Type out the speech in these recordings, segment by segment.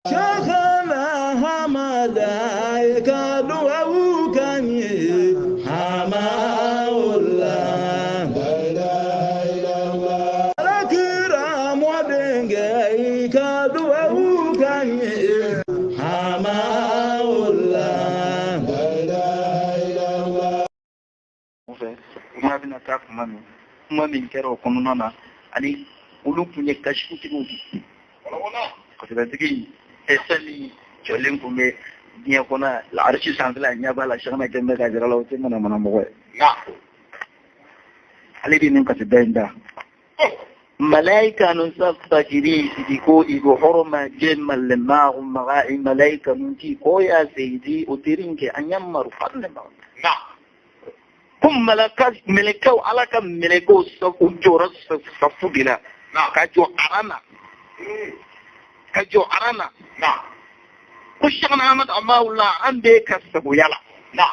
Cheikhana Hamada i ka duwawu k'an ye Hamawula. Alakira mɔdenkɛ i ka duwawu k'an ye Hamawula. Fɛ kuma bɛna taa kuma min kuma min kɛra o kɔnɔna na ani olu tun ye kasifutigiw de ye kasidatigi fɛn min jɔlen tun bɛ diɲɛ kɔnɔ arisi sanfɛla ɲɛ b'a la sɛgɛnna kɛ bɛ ka jira la o tɛ manamana mɔgɔ ye ale de nin kasida in da malaika nun safa jiri sidi ko igo horoma jemmalle maaxu maxa i malaika nun ti ko ya seyidi o terin ke a ɲammaru farle maxa ko malaka melekaw ala ka melekaw u jɔra safu de la ka jɔ aran na ka jɔ aran na ko Cheikhna Ahmad Hamawula an b'e ka sagoya la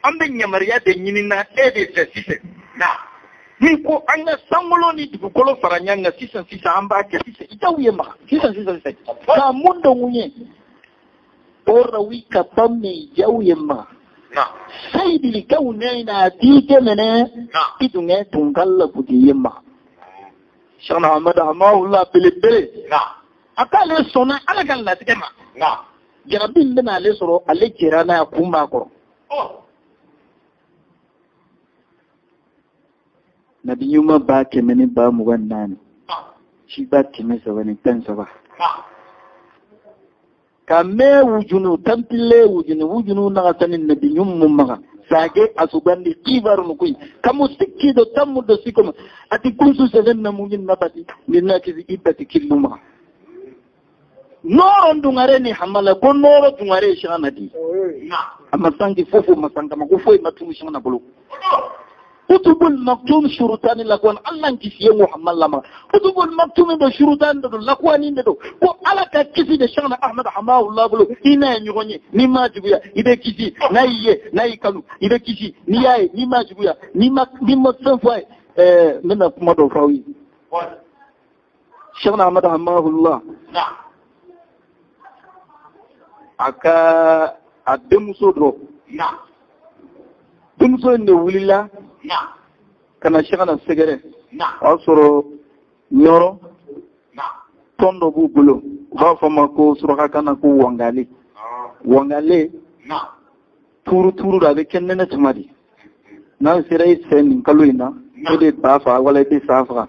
an bɛ yamaruya de ɲini na e de fɛ sisan ni ko an ka sankolo ni dugukolo fara ɲɔgɔn kan sisan sisan an b'a kɛ sisan i t'aw ye maga sisan sisan sisan ka mun dɔn ye o rawi ka ban mai jaw ye ma sayyidil kaunaina ti kemene idunge tunkalla kuti ye ma Cheikhna Ahmad Hamawula belebele a k'ale sɔnna ala ka latigɛ ma jarabi in bɛna ale sɔrɔ ale jɛra n'a ye kun b'a kɔrɔ nabi ɲuman 124,000 ciba 313 ka mɛ wujunu tanpile wujunu wujunu nagatani nabi ɲuman maga sage asugandi kibaru nukui kamu sikki do tammu do sikoma ati kunsu seven na mungin nabati ninna kisi ibati killuma noro ndungare ni hamala ko noro dungare shana di amma sangi fofo masanga ma ko foyi matu shana bolo kutubul maktum shurutani lakwan Allah kisi ye Muhammad lama kutubul maktum do shurutani do lakwani do ko ala ka kisi de shana Ahmad Hamawullah bolo ina ɲɔgɔn ye ni ma juguya i bɛ kisi n'a y'i ye n'a y'i kanu i bɛ kisi n'i y'a ye n'i ma juguya n'i ma n'i ma fɛn fɔ a ye n bɛna kuma dɔ f'aw ye Cheikhna Ahmad Hamawullah a ka a denmuso dɔ denmuso in de wulila ka na Cheikhna sɛgɛrɛ o y'a sɔrɔ Ɲɔrɔ tɔn dɔ b'u bolo u b'a fɔ ma ko surakakan na ko wangale wangale tuuru tuuru don a bɛ kɛ nɛnɛ tuma de n'an sera i fɛ nin kalo in na e bɛ ba faga wala i bɛ sa faga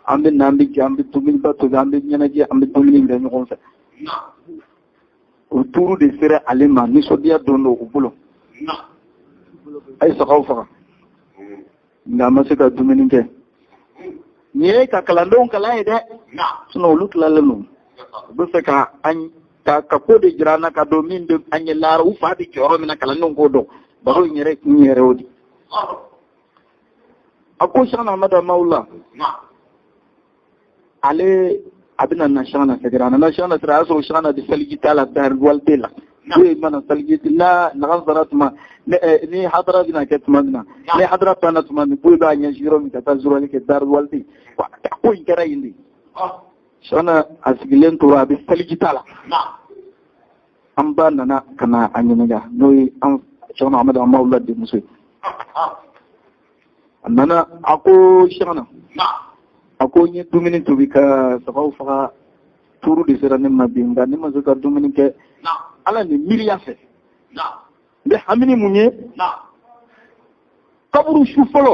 an bɛ na an bɛ jɛ an bɛ dumuniba tobi an bɛ ɲɛnajɛ an bɛ dumuni kɛ ɲɔgɔn fɛ o tuuru de sera ale ma nisɔndiya don don u bolo a ye sagaw faga nka a ma se ka dumuni kɛ nin ye ka kalandenw kalan ye dɛ sinɔn olu tilalen don u bɛ fɛ ka an ka ko de jira an na ka don min bɛ an ye laara u fa bɛ jɔyɔrɔ min na kalandenw k'o dɔn baro in yɛrɛ kun yɛrɛ o de a ko Cheikhna Ahmad Hamawula ale a bɛna na Cheikhna sɛgɛrɛ a nana Cheikhna sɛgɛrɛ a y'a sɔrɔ Cheikhna bɛ seliji ta la dari walite la n'o ye mana seliji n'a lagansara tuma ni hadara bɛna kɛ tuma min na ni hadara banna tuma min Buye b'a ɲɛsin yɔrɔ min ka taa zuwali kɛ dari walite ko in kɛra yen de Cheikhna a sigilen tora a bɛ seliji ta la an ba nana ka na a ɲininka n'o ye an Cheikhna Ahmad Hamawula denmuso ye a nana a ko Cheikhna a ko n ye dumuni tobi ka sagaw faga tuuru de sera ne ma bi nka ne ma se ka dumuni kɛ ala ni miiriya fɛ n bɛ hami ni mun ye kaburu su fɔlɔ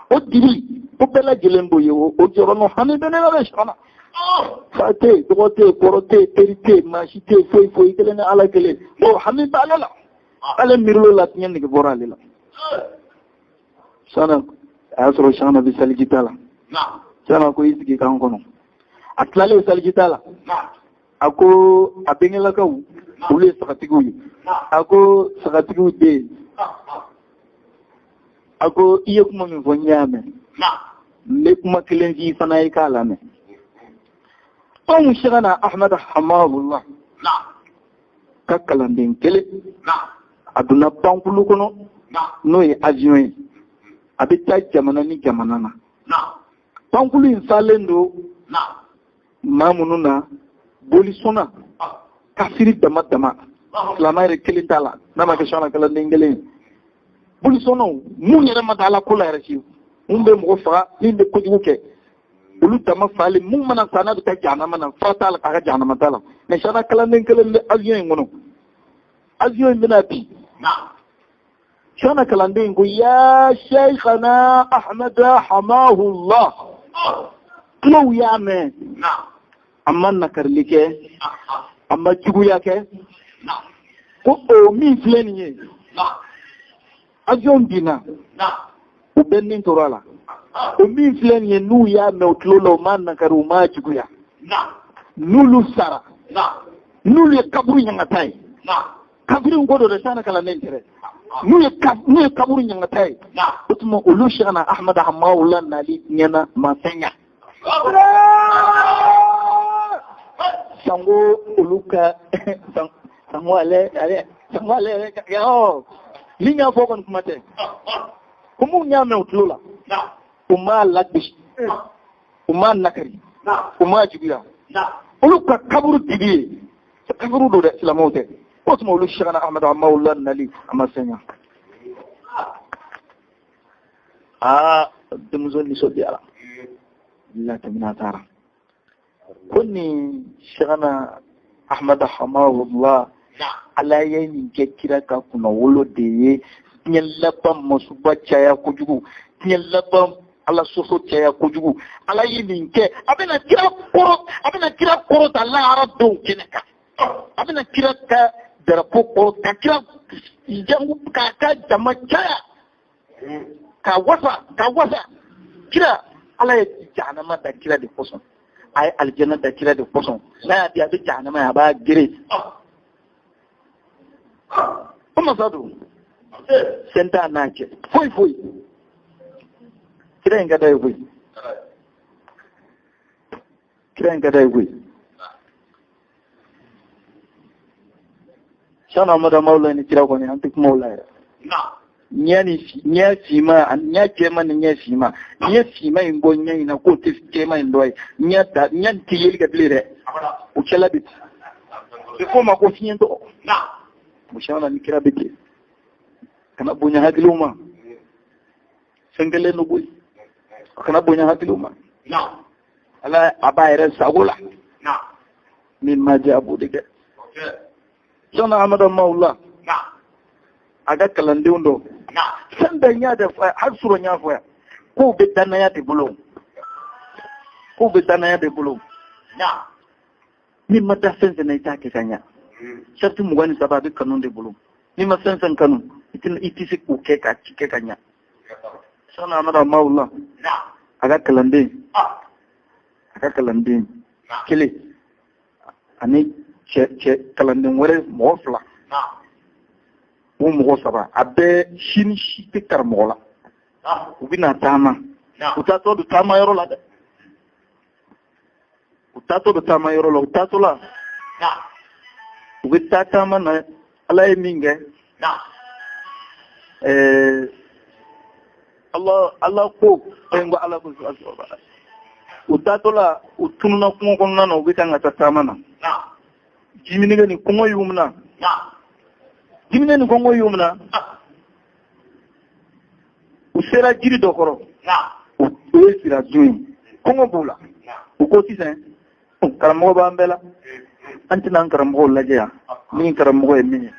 o dibi ko bɛɛ lajɛlen b'o ye o jɔrɔ nɔ hami bɛ ne la dɛ Cheikhna fa tɛ yen dɔgɔ tɛ yen kɔrɔ tɛ yen teri tɛ yen maa si tɛ yen foyi foyi kelen ni ala kelen o hami b'ale la ale miirilo la diɲɛ nege bɔra ale la sana a y'a sɔrɔ Cheikhna bɛ seliji ta la Cheikhna ko i sigi k'an kɔnɔ a tilalen seliji ta la a ko a bɛnkɛlakaw olu ye sagatigiw ye a ko sagatigiw den a ko i ye kuma min fɔ n y'a mɛn n bɛ kuma kelen f'i fana ye k'a lamɛn anw Cheikhna Ahmad Hamawullah ka kalanden kelen a donna pankulu kɔnɔ n'o ye avion ye a bɛ taa jamana ni jamana na pankulu in falen don maa minnu na Bolisɔnna kafiri dama dama, silamɛ yɛrɛ kelen t'a la, n'a ma kɛ sɔnna kalanden kelen ye. Bolisɔnnaw mun yɛrɛ ma da Ala ko la yɛrɛ fiyewu, mun bɛ mɔgɔ faga, min bɛ kojugu kɛ, olu dama falen. Mun mana sa n'a bɛ taa jahanama na, fura t'a la, a ka jahanama t'a la. Mais sɔnna kalanden kelen bɛ avion in kɔnɔ, avion in bɛna bin. Sɔnna kalanden ko ya sheikhana Ahmada hamahullah, tulow y'a mɛn, a ma nakarili kɛ, a ma juguya kɛ, ko o min filɛ nin ye, avion binna, u bɛɛ ni tora a la. O min filɛ nin ye, n'u y'a mɛn u tulo la, u ma nakari, u ma juguya, n'olu sara, n'olu ye kaburu ɲangata ye, kafiri ko dɔ dɛ, sani kalanden tɛ dɛ, n'u ye kaburu ɲangata ye, o tuma olu Sheikhna Ahmad Hamawula nali ɲɛna ma fɛn ɲa. Sango olu ka sango ale sango ale yɛrɛ ka min y'a fɔ kɔni kuma tɛ, ko mun y'a mɛn u tulo la, u m'a lagosi, u m'a nakari, u m'a juguya, olu ka kaburu dibi ye, kaburu don dɛ, silamɛw tɛ. O tuma olu Sheikhna Ahmad Hamawula nali a ma fɛn ɲa. Aa, denmuso nisɔndiyara, la tɛmɛna a taara ko nin Sheikhna Ahmad Hamawula, Ala ye nin kɛ kira ka kunnawolo de ye. Diɲɛ laban masuba caya kojugu, diɲɛ laban Ala sɔsɔ caya kojugu, Ala ye nin kɛ, a bɛna kira kɔrɔ, a bɛna kira kɔrɔta lahara don kɛnɛ kan, a bɛna kira ka darapo kɔrɔ, ka kira jango k'a ka jama caya, ka wasa, ka wasa. Kira, Ala ye jahanama da kira de kosɔn, a ye alijana da kira de kosɔn, n'a y'a di a bɛ jahanama ye, a b'a gere. O masa don, fɛn t'a n'a cɛ foyi foyi. Kira in ka d'a ye koyi, kira in ka d'a ye koyi. Sani Amadu Mawula ni kira kɔni, an tɛ kuma o la yɛrɛ. Ɲɛ ni ɲɛ finma, ɲɛ jɛman ni ɲɛ finma, ɲɛ finma in bɔ ɲɛ in na k'o tɛ jɛman in dɔ ye, ɲɛ da ɲɛ in tɛ yeli kɛ bilen dɛ, o cɛla bi ten. F'o ma ko fiɲɛ tɔgɔ. Musana ni kira bɛ ten, kana bonya hakiliw ma, fɛn kelen don koyi, kana bonya hakiliw ma. Ala a b'a yɛrɛ sago la, min ma diya a b'o de kɛ. Sani Amadu Mawula a ka kalandenw dɔ, fɛn bɛɛ ɲa de fɔ, hali sɔrɔ ɲa fɔ yan, k'o bɛ danaya de bolo, k'o bɛ danaya de bolo. N'i ma da fɛn fɛn na, i t'a kɛ ka ɲa. Sarati 23 a bɛ kanu de bolo. N'i ma fɛn fɛn kanu, i tɛ se k'o kɛ ka ci kɛ ka ɲa. Sani Amadu Mawula a ka kalanden, a ka kalanden kelen ani cɛ kalanden wɛrɛ mɔgɔ fila, o mɔgɔ saba, a bɛɛ si ni si tɛ karamɔgɔ la. U bɛna taama, u taatɔ don taama yɔrɔ la dɛ, u taatɔ don taama yɔrɔ la, u taatɔ la, u bɛ taa taama na. Ala ye min kɛ, Ala ko, ko Ala ko, u taatɔ la, u tununa kungo kɔnɔna na, u bɛ kan ka taa taama na. Jiminɛkɛ ni kɔngɔ y'u minɛ, jiminɛ ni kɔngɔ y'u minɛ, u sera jiri dɔ kɔrɔ, u ye sira dun ye, kɔngɔ b'u la. U ko sisan, karamɔgɔ b'an bɛɛ la, an tɛna an karamɔgɔw lajɛ yan, min karamɔgɔ ye min ye.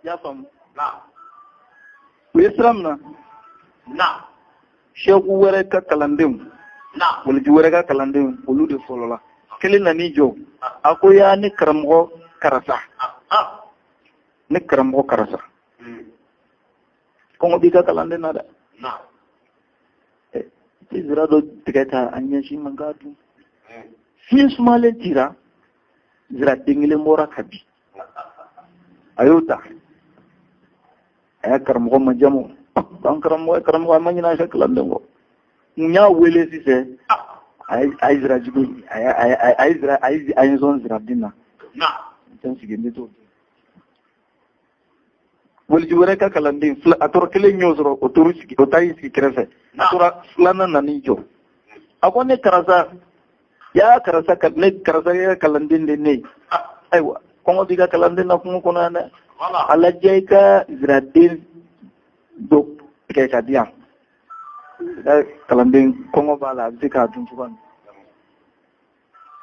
I y'a faamu? U ye sira min na, seku wɛrɛ ka kalandenw, waliju wɛrɛ ka kalandenw, olu de fɔlɔ la. Kelen nan'i jɔ, a ko yaa ne karamɔgɔ karisa, ne karamɔgɔ karisa, kɔngɔ b'i ka kalanden na dɛ, i tɛ zira dɔ tigɛ ka a ɲɛsin ma k'a dun. Fiɲɛ sumalen cira, zira den kelen bɔra ka bin, a y'o ta, a y'a karamɔgɔ majamu, an karamɔgɔ, karamɔgɔ a ma ɲinɛ a ka kalanden kɔ. Mun y'a wele sisan, a ye zira jugu, a ye zira, a ye sɔn zira den na, n tɛ n sigi n bɛ t'o dun. Waliju wɛrɛ ka kalanden fila, a tora kelen y'o sɔrɔ, o tor'u sigi, o taa y'i sigi kɛrɛfɛ. A tora filanan nan'i jɔ, a ko ne karisa, Ya karisa ne karisa ka kalanden de ne ye. Ayiwa kɔngɔ b'i ka kalanden na kungo kɔnɔ yan dɛ. A lajɛ i ka ziraden dɔ tigɛ ka di yan. I ka kalanden kɔngɔ b'a la, a bɛ se k'a dun cogoya min.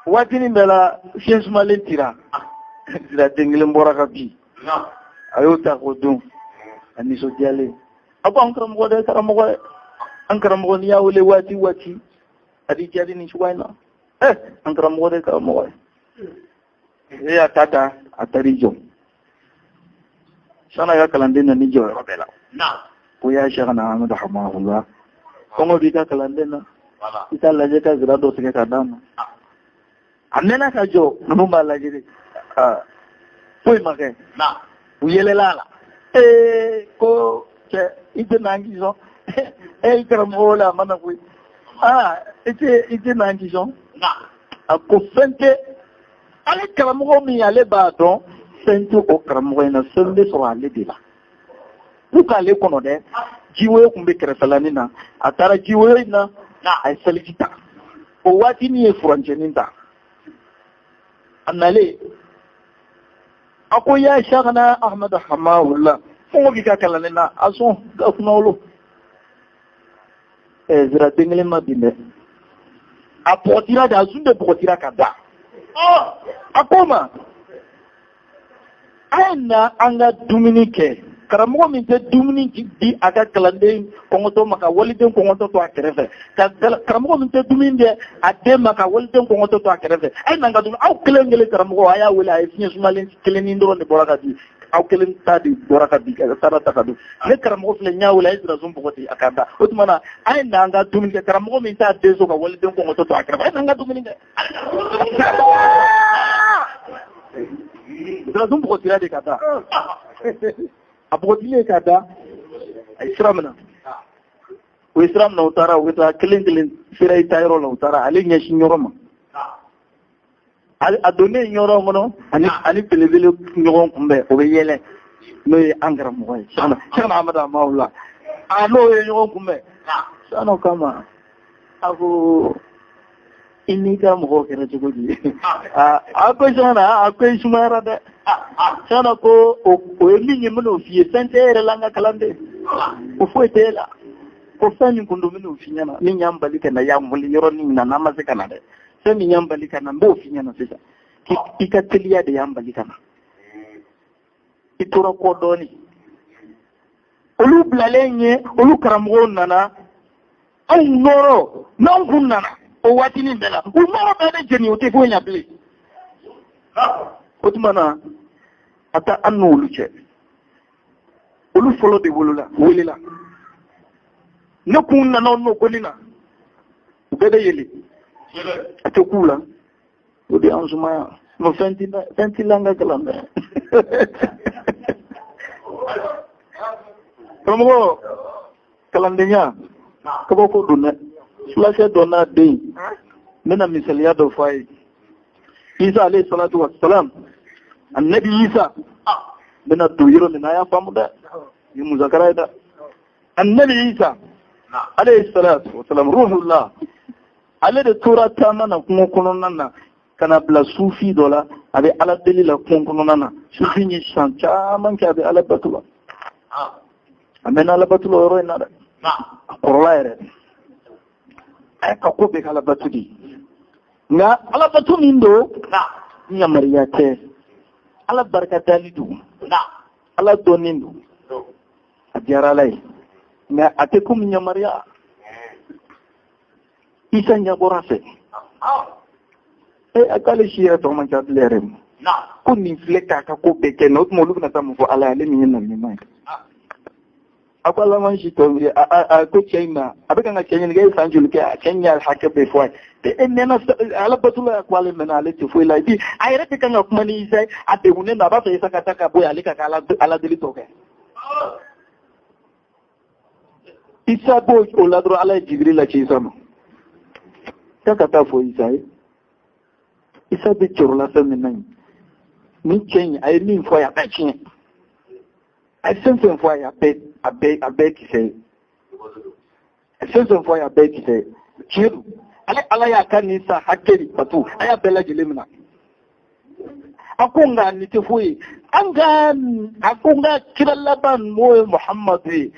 Waatinin bɛɛ la fiɲɛ sumalen tira. Ziraden kelen bɔra ka bin. A y'o ta k'o dun. A nisɔndiyalen. A ko an karamɔgɔ dɛ, karamɔgɔ ye. An karamɔgɔ n'i y'a wele waati waati a b'i jaabi nin cogoya in na. An karamɔgɔ dɛ, karamɔgɔ ye. E y'a ta ta, a taar'i jɔ. San'a ka kalanden nan'i jɔ yɔrɔ bɛɛ la. Ko ya Sheikhna Ahmad Hamahullah. Kɔngɔ b'i ka kalanden na. I t'a lajɛ ka zira dɔ tigɛ ka d'a ma. A mɛnna ka jɔ, ninnu b'a lajɛ de. Foyi ma kɛ. U yɛlɛla a la. Ko cɛ i tɛ n'an k'i sɔn. I karamɔgɔ la a ma na koyi. I tɛ n'an k'i sɔn. A ko fɛn tɛ ale karamɔgɔ min ale b'a dɔn fɛn tɛ o karamɔgɔ in na, fɛn bɛ sɔrɔ ale de la. K'u k'ale kɔnɔ dɛ, jiwoyo tun bɛ kɛrɛfɛlanin na, a taara jiwoyo in na, a ye seliji ta. O waati min ye furancɛnin ta. A nalen a ko ya Sheikhna Ahmad Hamahullah, kɔngɔ b'i ka kalanden na, a sɔn ka kunna wolo. Zira den kelen ma bin dɛ. A bɔgɔtira de, a sun de bɔgɔtira ka da. A ko ma, a ye na an ka dumuni kɛ. Karamɔgɔ min tɛ dumuni di a ka kalanden kɔngɔtɔ ma ka waliden kɔngɔtɔ to a kɛrɛfɛ. Ka karamɔgɔ min tɛ dumuni di a den ma ka waliden kɔngɔtɔ to a kɛrɛfɛ. A ye na an ka dumuni, aw kelen kelen karamɔgɔ, a y'a wele, a ye fiɲɛ sumalen kelennin dɔrɔn de bɔra ka di. Aw kelen ta de bɔra ka di, ka taara ta ka dun. Ne karamɔgɔ filɛ, n y'a wele, a ye zirasun bɔgɔti a ka da. O tuma na, a ye na an ka dumuni kɛ. Karamɔgɔ min t'a den so ka waliden kɔngɔtɔ to a kɛrɛfɛ, a ye na an ka dumuni kɛ. Zirasun bɔgɔtira de ka da. A bɔgɔtilen ka da, a ye sira minɛ. U ye sira minɛ, u taara, u bɛ taa kelen kelen sera i ta yɔrɔ la, u taara ale ɲɛsin yɔrɔ ma. A donnen yɔrɔ kɔnɔ, ani belebele ɲɔgɔn kunbɛn, o bɛ yɛlɛ. N'o ye an karamɔgɔ ye, Sheikhna Ahmad Hamahullah. A n'o ye ɲɔgɔn kunbɛn. San'o kama, a ko i n'i ka mɔgɔw kɛra cogo di? A ko Sheikhna, a ko i sumayara dɛ. Sheikhna ko o ye min ye, n bɛn'o f'i ye, fɛn tɛ e yɛrɛ la n ka kalanden. O foyi tɛ e la. Ko fɛn min kun don, n bɛn'o f'i ɲɛna. Min y'an bali ka na yan wuli yɔrɔnin na, n'an ma se ka na dɛ. Fɛn min y'an bali ka na, n b'o f'i ɲɛna sisan. I ka teliya de y'an bali ka na. I tora kɔ dɔɔnin. Olu bilalen ye, olu karamɔgɔw nana. Anw nɔrɔ, n'anw kun nana o waatinin bɛɛ la, u nɔrɔ bɛɛ bɛ jeni, o tɛ foyi ɲɛ bilen. O tuma na, a taa an n'olu cɛ. Olu fɔlɔ de wolola, welela. Ne kun nana o nɔgɔnin na, u bɛɛ bɛ yɛlɛ. A tɛ k'u la. O de y'an sumaya. Mais fɛn t'i la n ka kalan dɛ. Karamɔgɔ, kalandenya, kabako don dɛ. Fulakɛ dɔ n'a den, n bɛna misaliya dɔ fɔ a ye. Isa alayhi salatu wa salam, annabi Isa, n bɛna don yɔrɔ min na, a y'a faamu dɛ. Nin musakara ye dɛ. Annabi Isa alayhi salatu wa salam, ruhullah, ale de tora taama na kungo kɔnɔna na ka na bila sufi dɔ la, a bɛ Ala deli la kungo kɔnɔna na. Sufi ye san caman kɛ a bɛ Ala bato la. A mɛnna Ala bato la o yɔrɔ in na dɛ. A kɔrɔla yɛrɛ. A y'a ka ko bɛɛ kɛ Ala bato de ye. Nka Ala bato min don, yamaruya tɛ. Ala barika dali don. Ala dɔnni don. A diyara Ala ye. Nka a tɛ komi yamaruya. Isa ɲɛ bɔra a fɛ. A k'ale si yɛrɛ tɔ man ca bilen yɛrɛ. Ko nin filɛ k'a ka ko bɛɛ kɛ, o tuma olu bɛna taa mun fɔ Ala ye, ale min ye naliman ye. A ko Ala man si tɔ ye, a ko cɛ in ma, a bɛ kan ka cɛ ɲininka, e ye san joli kɛ, a cɛ in y'a hakɛ bɛɛ fɔ a ye. E mɛnna Ala bato la, ko ale mɛnna, ale tɛ foyi la. Et puis a yɛrɛ tɛ kan ka kuma ni Isa ye, a degunnen don, a b'a fɛ Isa ka taa ka bɔ yen, ale ka kɛ Ala deli tɔ kɛ. Isa b'o o la dɔrɔn, Ala ye Jibiri lase Isa ma. K'a ka taa fɔ Isa ye. Isa bɛ cɛrɔla fɛn min na yen. Nin cɛ in, a ye min fɔ a ye, a bɛɛ tiɲɛ. A ye fɛn fɛn fɔ a ye, a bɛɛ kisɛ ye. A ye fɛn fɛn fɔ a ye, a bɛɛ kisɛ ye. Tiɲɛ don. Ale Ala y'a ka nin san hakɛ de bato, a y'a bɛɛ lajɛlen minɛ. A ko nka nin tɛ foyi ye. An ka a ko n ka kira laban n'o ye Muhamadu ye.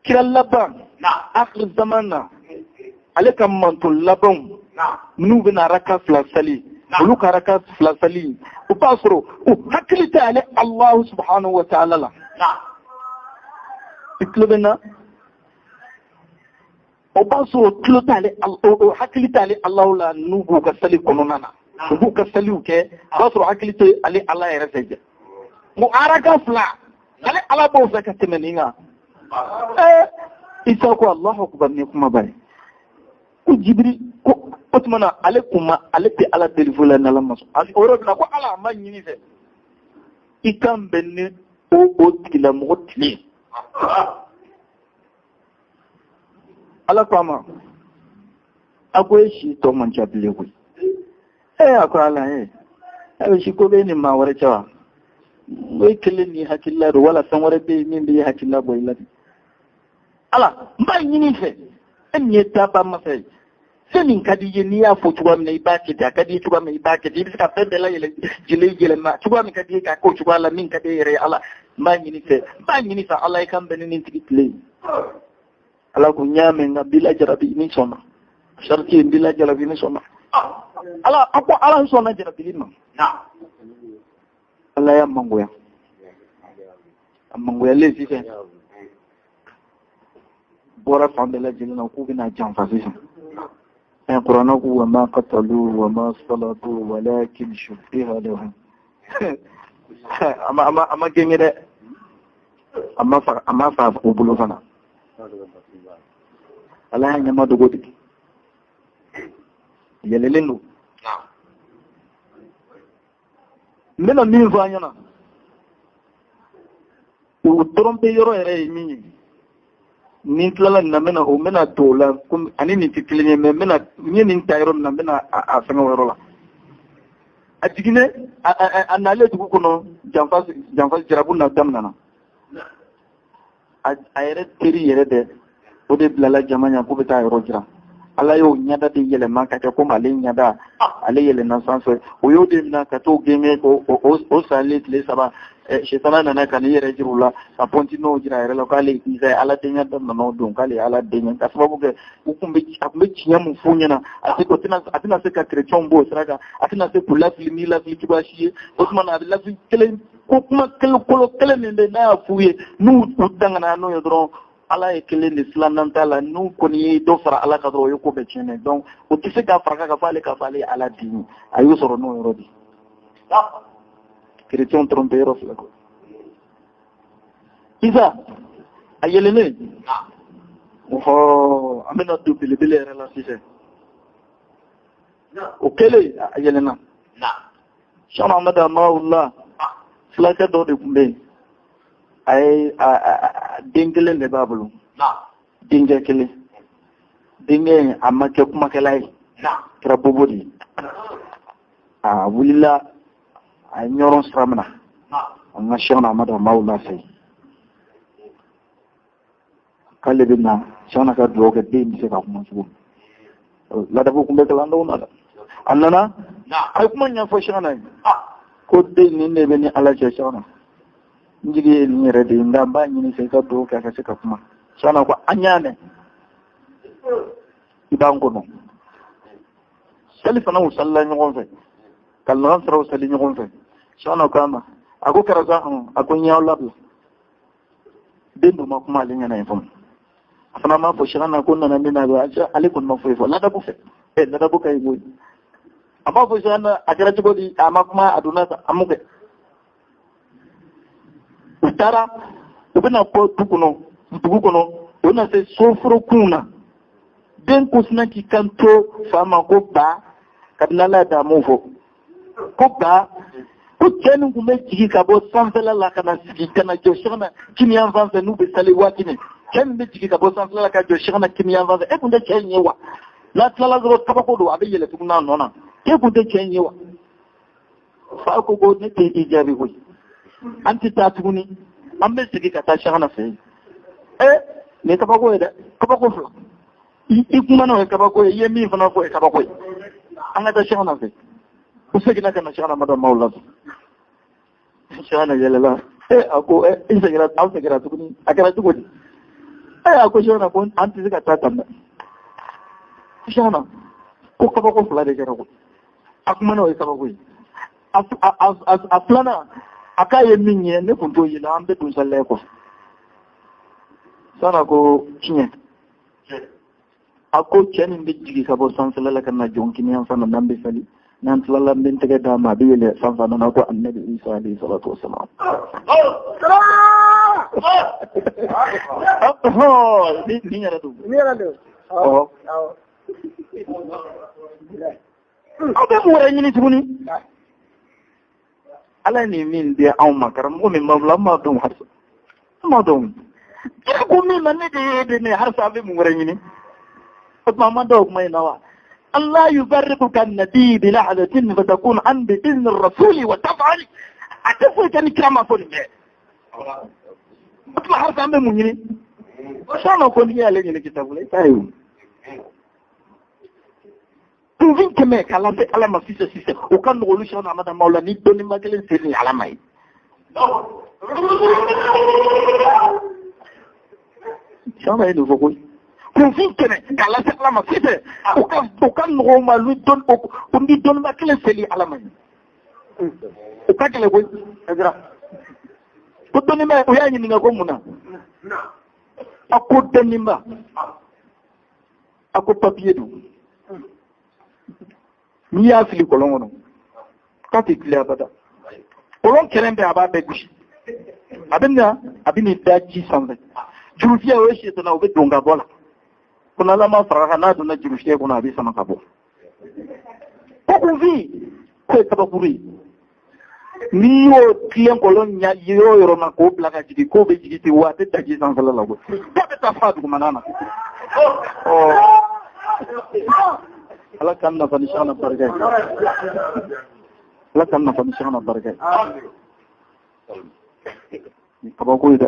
Kira laban akhir zaman na, ale ka manton labanw n'u bɛna araka fila sali, olu ka araka fila sali, o b'a sɔrɔ u hakili tɛ ale Allahu subhanahu wa ta'ala la. I tulo bɛ n na? O b'a sɔrɔ tulo t'ale, o hakili t'ale Allahu la n'u b'u ka sali kɔnɔna na. U b'u ka saliw kɛ, o b'a sɔrɔ hakili tɛ ale Ala yɛrɛ fɛ jɛ. N ko araka fila, ale Ala b'o fɛ ka tɛmɛ nin kan. Isa ko Allahu akbar, ni kumaba ye. Ko Jibiri ko o tuma na ale kun ma, ale tɛ Ala deli foyi la n'Ala ma sɔn. O yɔrɔ la ko Ala a ma ɲini fɛ. I kan bɛn ni o tigilamɔgɔ tile. Ala ko a ma, a ko e si tɔ man ca bilen koyi. A ko Ala a bɛ si ko bɛ ni maa wɛrɛ cɛ wa? N ko e kelen ni hakilila don wala fɛn wɛrɛ bɛ yen min bɛ hakilila bɔ i la bi. Ala n b'a ɲini fɛ, e min ye daba masa ye, fɛn min ka di i ye n'i y'a fɔ cogoya min na i b'a kɛ ten, a ka di i ye cogoya min na i b'a kɛ ten, i bɛ se ka fɛn bɛɛ lajɛlen yɛlɛma cogoya min ka di i ye k'a k'o cogoya la min ka di e yɛrɛ ye. Ala n b'a ɲini fɛ, n b'a ɲini fɛ Ala i kan bɛn ni nin tigi tile ye. Ala ko n y'a mɛn nka n b'i lajarabi ni sɔnna. Sariti ye n b'i lajarabi ni sɔnna. Ala a ko Ala n sɔnna jarabili ma. Ala y'a mangoya. A mangoyalen sisan. Bɔra fan bɛɛ lajɛlen na k'u bɛna janfa sisan. Kuranɛ ko wa ma qatalu wa ma salabu walakin shubbiha lahum. A ma gɛngɛ dɛ. A ma fa o bolo fana. Ala y'a ɲɛma dogo de. Yɛlɛlen don. N bɛna min fɔ an ɲɛna, o trompe yɔrɔ yɛrɛ ye min ye, ni n tilala nin na, n bɛna o n bɛna don o la, komi ani nin tɛ kelen ye, mais n bɛna n ye nin ta yɔrɔ min na, n bɛna a fɛngɛ o yɔrɔ la. A jiginnen, a nalen dugu kɔnɔ, janfa jarabu na daminɛna. A yɛrɛ teri yɛrɛ dɛ, o de bilala jama ɲɛ k'u bɛ taa yɔrɔ jira. Ala y'o ɲɛda de yɛlɛma ka kɛ komi ale ɲɛda, ale yɛlɛnna sanfɛ. O y'o de minɛ ka t'o gɛngɛ o salen tile saba. Sitana nana ka n'i yɛrɛ jira u la, ka pɔntinɛw jira a yɛrɛ la k'ale ye Isa ye, Ala denya daminɛ o don k'ale ye Ala den ye. Ka sababu kɛ a tun bɛ tiɲɛ mun f'u ɲɛna, a tɛna se ka kerecɛnw bɔ o sira kan, a tɛna se k'u lafili ni lafili cogoya si ye. O tuma na a bɛ lafili kelen ko kuma kelen kolo kelen min bɛ n'a y'a f'u ye, n'u dangana n'o ye dɔrɔn, Ala ye kelen de, filanan t'a la. N'u kɔni ye dɔ fara Ala kan dɔrɔn, o ye ko bɛɛ tiɲɛnen. Donc o tɛ se k'a fara kan ka fɔ ale k'a fɔ ale ye Ala den ye. A y'o sɔrɔ n'o yɔrɔ de. Kerecɛnw trompe yɔrɔ fila kɔ. Isa a yɛlɛlen, ɔhɔ, an bɛna don belebele yɛrɛ la sisan. O kɛlen a yɛlɛnna. Sɔnni Amadu Amawula fulakɛ dɔ de tun bɛ yen. A ye den kelen de b'a bolo. Denkɛ kelen. Denkɛ in a ma kɛ kumakɛla ye. Kɛra bobo de ye. A wulila, a ye ɲɔrɔn sira minɛ. An ka Sɛki Amadu Amawula fɛ yen. K'ale bɛ na Sɛki ka dugawu kɛ den bɛ se ka kuma cogo min. Ladabu tun bɛ kalandenw na dɛ. A nana, a ye kuma ɲɛfɔ Sɛki ye. Ko den nin de bɛ ni Ala cɛ Sɛki. N jigi ye nin yɛrɛ de ye, nka n b'a ɲini fɛ i ka dugawu kɛ a ka se ka kuma. Sɛki ko an y'a mɛn. I b'an kɔnɔ. Sali fana u salila ɲɔgɔn fɛ. Ka lagansaraw sali ɲɔgɔn fɛ. Sɛki ko a ma, a ko karisa, a ko n y'aw labila. Den dun ma kuma ale ɲɛna yen fɔlɔ. A fana m'a fɔ Sɛki na ko n nana min na, ale kɔni ma foyi fɔ. Ladabu fɛ. Ladabu ka ɲi koyi. A m'a fɔ Sɛki na a kɛra cogo di, a ma kuma, a donna a m'o kɛ. U taara, u bɛna bɔ du kɔnɔ, dugu kɔnɔ, u bɛna se soforokun na. Den ko sina k'i kan to fa ma ko ba, kabini Ala ye da a m'o fɔ. Ko ba, ko cɛ nin tun bɛ jigin ka bɔ sanfɛla la ka na sigi ka na jɔ Sɛki na kiniyan fan fɛ n'u bɛ sali waati min. Cɛ min bɛ jigin ka bɔ sanfɛla la ka jɔ Sɛki na kiniyan fan fɛ, e tun tɛ cɛ in ye wa? N'a tilala dɔrɔn kabako don, a bɛ yɛlɛ tuguni a nɔ na. E tun tɛ cɛ in ye wa? Fa ko ko ne tɛ i jaabi koyi. An tɛ taa tuguni, an bɛ segin ka taa Sɛki na fɛ yen. Nin ye kabako ye dɛ, kabako fila. I kumana o ye kabako ye, i ye min fana fɔ o ye kabako ye. An ka taa Sɛkina fɛ. U seginna ka na Sɛkina Amadu Mawula fɛ. Sɛkina yɛlɛla. A ko i seginna, aw seginna tuguni, a kɛra cogo di? A ko Sɛkina ko an tɛ se ka taa tan dɛ. Sɛkina ko kabako fila de kɛra koyi. A kumana o ye kabako ye. A filanan, a k'a ye min ye, ne tun t'o ye la, an bɛ don salila kɔfɛ. Sɛkina ko tiɲɛ. A ko cɛ nin bɛ jigin ka bɔ sanfɛla la ka na jɔ kini yan fan na n'an bɛ sali. N'an tilala n bɛ n tɛgɛ d'a ma, a bɛ yɛlɛ sanfɛ na ko Annabi Isa alayhi salatu wasalam. Nin yɛrɛ don. Nin yɛrɛ don. Ɔhɔ. Aw bɛ mun wɛrɛ ɲini tuguni? Ala ye nin min di anw ma, karamɔgɔ min b'an bolo, an b'a dɔn halisa. An b'a dɔn. Kira ko min ma ne de ye de ne halisa an bɛ mun wɛrɛ ɲini? O tuma an ma da o kuma in na wa? Allah yufarriquka an-nabi bi lahzatin fatakun an bi izni ar-rasuli wa taf'al. A tɛ foyi kɛ ni kira ma fɔ nin bɛɛ. O tuma halisa an bɛ mun ɲini? Sɔnni ko n'i y'ale ɲini kitabu la, i t'a ye o. Kunfin kɛmɛ k'a lase Ala ma sisan sisan, o ka nɔgɔn olu Sɛkina Amadu Mawula ni dɔnniba kelen seli ni Ala ma ye. Sɛkina ye nin fɔ koyi. Kunfin kɛmɛ k'a lase Ala ma sisan, o ka nɔgɔn o ma ni dɔnniba kelen seli Ala ma ye. O ka gɛlɛn koyi. Ko dɔnniba, o y'a ɲininka ko mun na? A ko dɔnniba, a ko papiye don. N'i y'a fili kɔlɔn kɔnɔ, k'a tɛ tilen abada. Kɔlɔn kɛrɛn bɛɛ a b'a bɛɛ gosi. A bɛ na, a bɛ n'i da ji sanfɛ. Jurufiyɛ o ye sitana, o bɛ don ka bɔ la. Ko n'Ala ma fara kan, n'a donna jurufiyɛ kɔnɔ, a bɛ sama ka bɔ. Ko kunfin, k'o ye kabakuru ye. N'i y'o tilen kɔlɔn ɲa yɔrɔ o yɔrɔ ma k'o bila ka jigin, k'o bɛ jigin ten, wa a tɛ da ji sanfɛla la koyi. K'a bɛ taa f'a dugumana na. Ala k'an nafa ni Sɛkina barika ye. Ala k'an nafa ni Sɛkina barika ye. Nin kabako ye dɛ.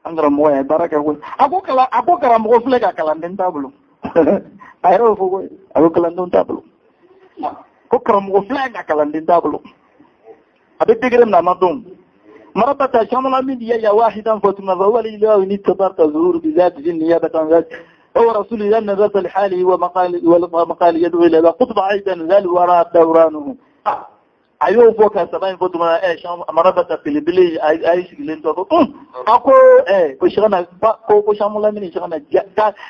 An karamɔgɔ ye baara kɛ koyi. A ko kalan, a ko karamɔgɔ filɛ ka kalanden t'a bolo. A yɛrɛ y'o fɔ koyi. A ko kalanden t'a bolo. Ko karamɔgɔ filɛ ka kalanden t'a bolo. A bɛ degré min na a ma dɔn. Marabata shamala min ya ya wahidan fatuma fa wali lahu ni tabarta zuhur bi zati niyabatan zati. هو رسول الله نزلت لحاله ومقال ومقال يدعو الى قطب ايضا ذا الوراء دورانه. A y'o fɔ ka saba in fɔ tuma marabata belebele a ye sigilen tɔ ko a ko ko Sɛkina ko ko Samulamini Sɛkina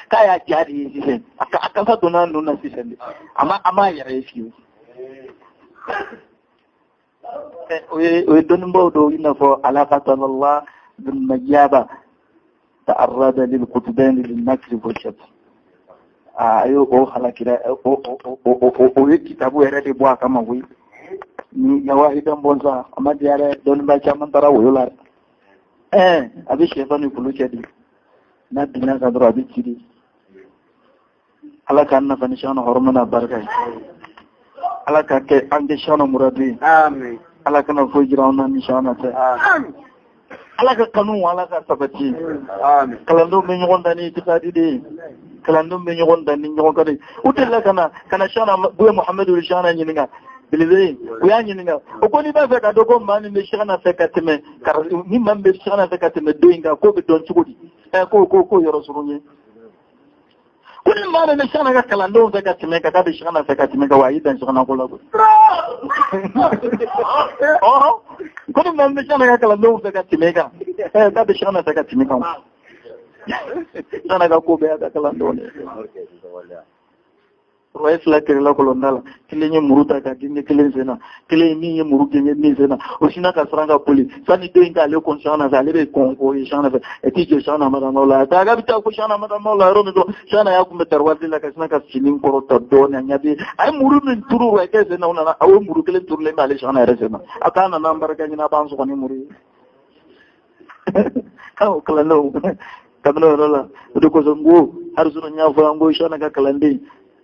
k'a y'a ja de ye sisan, a kasa donna ninnu na sisan de, a ma yɛrɛ ye fiyewu. O ye dɔnnibaw dɔw i n'a fɔ alaqatallah bin majaba ta'arrada lil qutbain lil makri wa shab. A y'o o halakira o ye kitabu yɛrɛ de bɔ a kama koyi. Ni yawahidan bɔnsa a ma diya dɛ, dɔnniba caman taara woyo la. A bɛ sɛfan ni kulu cɛ de, n'a binna kan dɔrɔn a bɛ ci de. Ala k'an nafa ni Sɛkina hɔrɔma n'a barika ye. Ala ka kɛ an kɛ Sɛkina muradu ye. Ala kana foyi jira anw na ni Sɛkina tɛ. Ala ka kanu, ala ka sabati. Kalandenw bɛ ɲɔgɔn dan ni itikadi de ye. Kalandenw bɛ ɲɔgɔn dan ni ɲɔgɔn kan de. U delila ka na Sɛkina Buye Muhamadu Sɛkina ɲininka. Belebele u y'a ɲininka, o ko n'i b'a fɛ ka dɔn ko maa min bɛ Sɛkina fɛ ka tɛmɛ, ni maa min bɛ Sɛkina fɛ ka tɛmɛ don in kan, k'o bɛ dɔn cogo di? Ko ko yɔrɔ surun ye. Ko ni maa min bɛ Sɛkina ka kalandenw fɛ ka tɛmɛ kan, k'a bɛ Sɛkina fɛ ka tɛmɛ kan, wa a y'i dan Sɛkina ko la koyi. Ko ni maa min bɛ Sɛkina ka kalandenw fɛ ka tɛmɛ kan, k'a bɛ Sɛkina fɛ ka tɛmɛ kan. Sɛkina ka ko bɛɛ y'a ka kalandenw de ye. Rɔye fila kɛrɛla kɔlɔnda la, kelen ye muru ta ka genge kelen sen na, kelen ye min ye muru genge min sen na, o sinna ka siran ka boli sani den in k'ale kɔn Sɛkina fɛ, ale bɛ kɔn k'o ye Sɛkina fɛ, ɛ t'i jɔ Sɛkina Amadu Mawula, a taa k'a bɛ taa ko Sɛkina Amadu Mawula yɔrɔ min dɔrɔn, Sɛkina y'a kunbɛ tariwati la ka sina ka fini kɔrɔta dɔɔnin, a ɲɛ bɛ a ye muru min turu rɔyekɛ sen na, o nana a ye muru kelen turulen b'ale Sɛkina yɛrɛ sen na, a k'a nana an barika ɲini, a b'an sɔgɔ ni muru ye. O kalandenw kabini o yɔrɔ la, o de kosɔn n ko Harisuna n y'a fɔ an ko Sɛkina ka kalanden,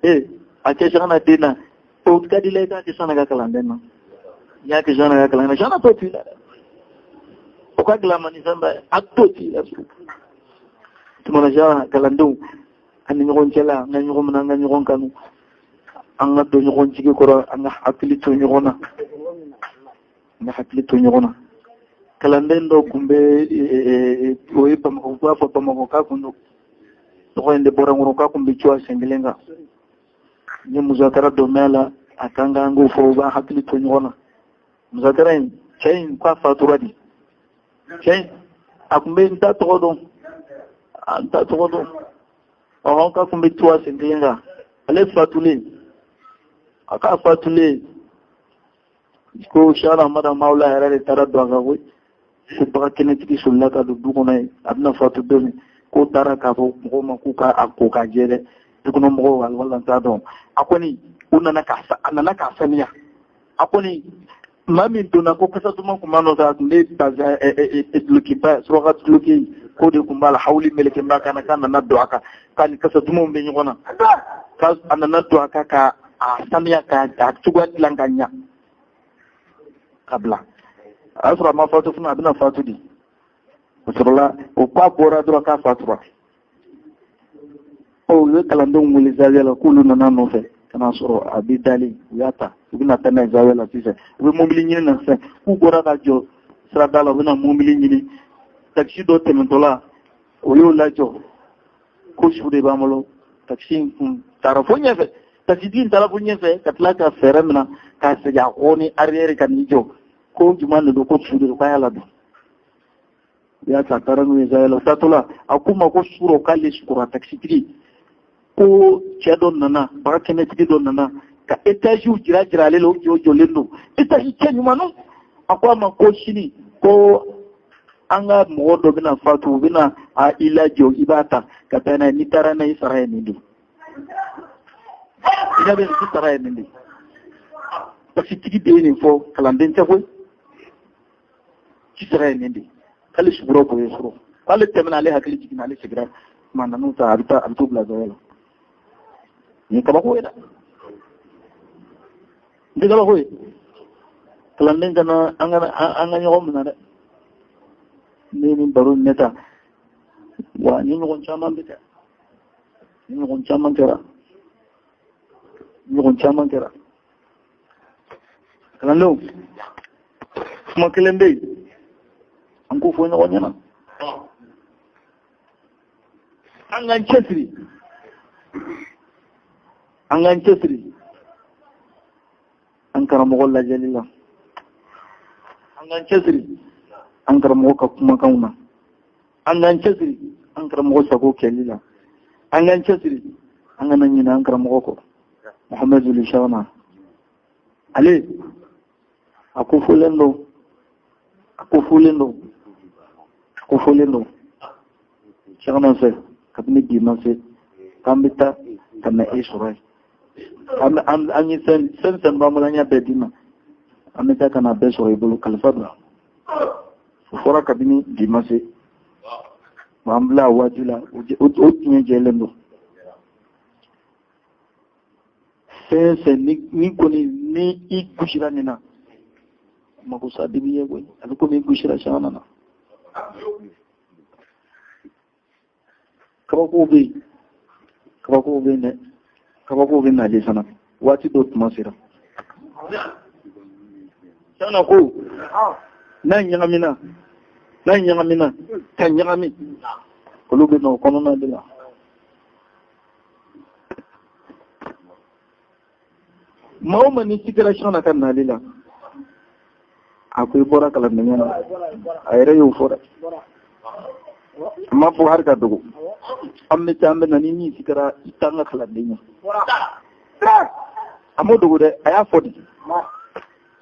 a kɛ Sɛkina den na, o ka di la i k'a kɛ Sɛkina ka kalanden na. N'i y'a kɛ Sɛkina ka kalanden na, Sɛkina t'o t'i la dɛ. O ka gɛlɛn ma ni fɛn bɛɛ ye, a t'o t'i la fiyewu. Tuma na kalandenw an ni ɲɔgɔn cɛla, an ka ɲɔgɔn minɛ, an ka ɲɔgɔn kanu, an ka don ɲɔgɔn jigi kɔrɔ, an ka hakili to ɲɔgɔn na, an ka hakili to ɲɔgɔn na. Kalanden dɔ tun bɛ, o ye Bamakɔ, u b'a fɔ Bamakɔ k'a kun don, tɔgɔ in de bɔra n kɔnɔ, k'a kun bɛ cuwa sen kelen kan. N ye musakara dɔ mɛn a la, a kan k'an k'o fɔ, u b'a hakili to ɲɔgɔn na. Musakara in, cɛ in k'a fatura de. Cɛ in, a kun bɛ, n t'a tɔgɔ dɔn, n t'a tɔgɔ dɔn. Ɔhɔn, k'a kun bɛ cuwa sen kelen kan. Ale fatulen, a k'a fatulen ko Sara Amadu Mawula yɛrɛ de taara don a kan koyi, ko bagan kɛnɛtigi solila ka don du kɔnɔ yen, a bɛna fatu don min, k'o taara k'a fɔ mɔgɔw ma k'u ka a ko k'a jɛ dɛ, du kɔnɔ mɔgɔw wala n t'a dɔn. A kɔni u nana k'a a nana k'a saniya. A kɔni maa min donna ko kasa duman kun b'a nɔfɛ, a tun bɛ bazin dulokiba, suraka duloki k'o de kun b'a la, hawuli meleke b'a kan na, k'a nana don a kan, k'a ni kasa dumanw bɛ ɲɔgɔn na, k'a a nana don a kan ka a saniya, ka a cogoya dilan ka ɲa ka bila. A y'a sɔrɔ a ma fatu fana, a bɛna fatu de. O sɔrɔla o k'a bɔra dɔrɔn k'a fatura. Ɔ, u ye kalandenw wele zawiya la k'olu nana nɔfɛ ka n'a sɔrɔ a bɛ dalen, u y'a ta, u bɛna taa n'a ye zawiya la sisan. U bɛ mobili ɲini na sisan, k'u bɔra ka jɔ sirada la, u bɛna mobili ɲini. Takisi dɔ tɛmɛtɔla, o y'o lajɔ ko su de b'an bolo. Takisi in kun taara fo ɲɛfɛ, takisitigi in taara fo ɲɛfɛ ka tila ka fɛɛrɛ minɛ k'a segin a kɔ ni arrière ka n'i jɔ, ko jumɛn de don, ko su de don, k'a y'a ladon. U y'a ta, taara n'u ye zawiya la. U taatɔ la, a k'u ma ko su rɔ k'ale sukora takisitigi, ko cɛ dɔ nana, baga kɛnɛtigi dɔ nana ka étagew jira jira ale la, o jɔ jɔlen don étage cɛ ɲumanw. A ko a ma ko sini ko an ka mɔgɔ dɔ bɛna fatu, u bɛna a i lajɔ, i b'a ta ka taa n'a ye, n'i taara n'a ye, i sara ye nin de ye, i ɲɛ bɛ nin, i sara ye nin de ye. Takisitigi de ye nin fɔ, kalanden tɛ koyi, i sara ye nin de ye, k'ale sugura k'o ye sɔrɔ, k'ale tɛmɛna, ale hakili jiginna, ale seginna kuma nan'u ta, a bɛ taa, a bɛ t'u bila zawiya la. Nin ye kabako ye dɛ, nin tɛ kabako ye. Kalanden kana an ka an ka ɲɔgɔn minɛ dɛ, ne ni baro ne ta wa, ni ɲɔgɔn caman bɛ kɛ, ni ɲɔgɔn caman kɛra, ni ɲɔgɔn caman kɛra. Kalandenw, kuma kelen bɛ yen, an k'o fɔ ɲɔgɔn ɲɛna, an k'an cɛsiri, an k'an cɛsiri an karamɔgɔ lajɛli la, an k'an cɛsiri an karamɔgɔ ka kumakanw na, an k'an cɛsiri an karamɔgɔ sago kɛli la, an k'an cɛsiri, an kana ɲinɛ an karamɔgɔ kɔ. Muhamadu Lishana, ale a ko fɔlen don, a ko fɔlen don, a ko fɔlen don Cheikhna fɛ kabini bi ma se k'an bɛ taa ka na e sɔrɔ yen. An ye fɛn fɛn fɛn b'an bolo, an y'a bɛɛ d'i ma, an bɛ taa ka na bɛɛ sɔrɔ i bolo, kalifa don. O fɔra kabini bi ma se, an bila a waati la, o tiɲɛ jɛlen don. Fɛn fɛn ni kɔni ni i gosira nin na, makosa de b'i ye koyi, a bɛ komi i gosira Cheikhna na. Kabakow bɛ yen, kabakow bɛ yen dɛ, kabakow bɛ nalen fana, waati dɔ tuma sera. Cheikhna ko n'a ɲagamina, n'a ɲagamina ka ɲagami, olu bɛ na o kɔnɔna de la. Maa o maa ni sigara Cheikhna ka nali la, a ko i bɔra kalandenya na, a yɛrɛ y'o fɔ dɛ, a ma fɔ hali ka dogo. An bɛ taa, an bɛ na, ni min sigara i t'an ka kalanden ye, a m'o dogo dɛ, a y'a fɔ de.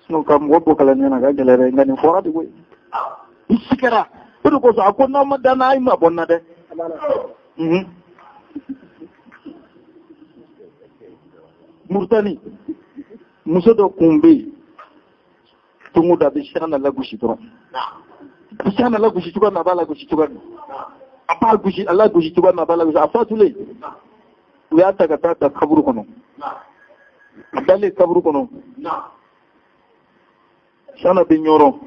Sinon ka mɔgɔ bɔ kalandenya na ka gɛlɛn dɛ, nka nin fɔra de koyi, i sigara. O de kosɔn a ko n'aw ma da n na, a ye ma bɔ n na dɛ. Murutani muso dɔ kun bɛ yen, don o don a bɛ Cheikhna lagosi dɔrɔn. A bɛ Cheikhna lagosi cogoya min, a b'a lagosi cogoya min, a b'a gosi, a lagosi cogoya min, a b'a lagosi. A fatulen, u y'a ta ka taa ta kaburu kɔnɔ. A dalen kaburu kɔnɔ, Cheikhna bɛ ɲɔrɔ,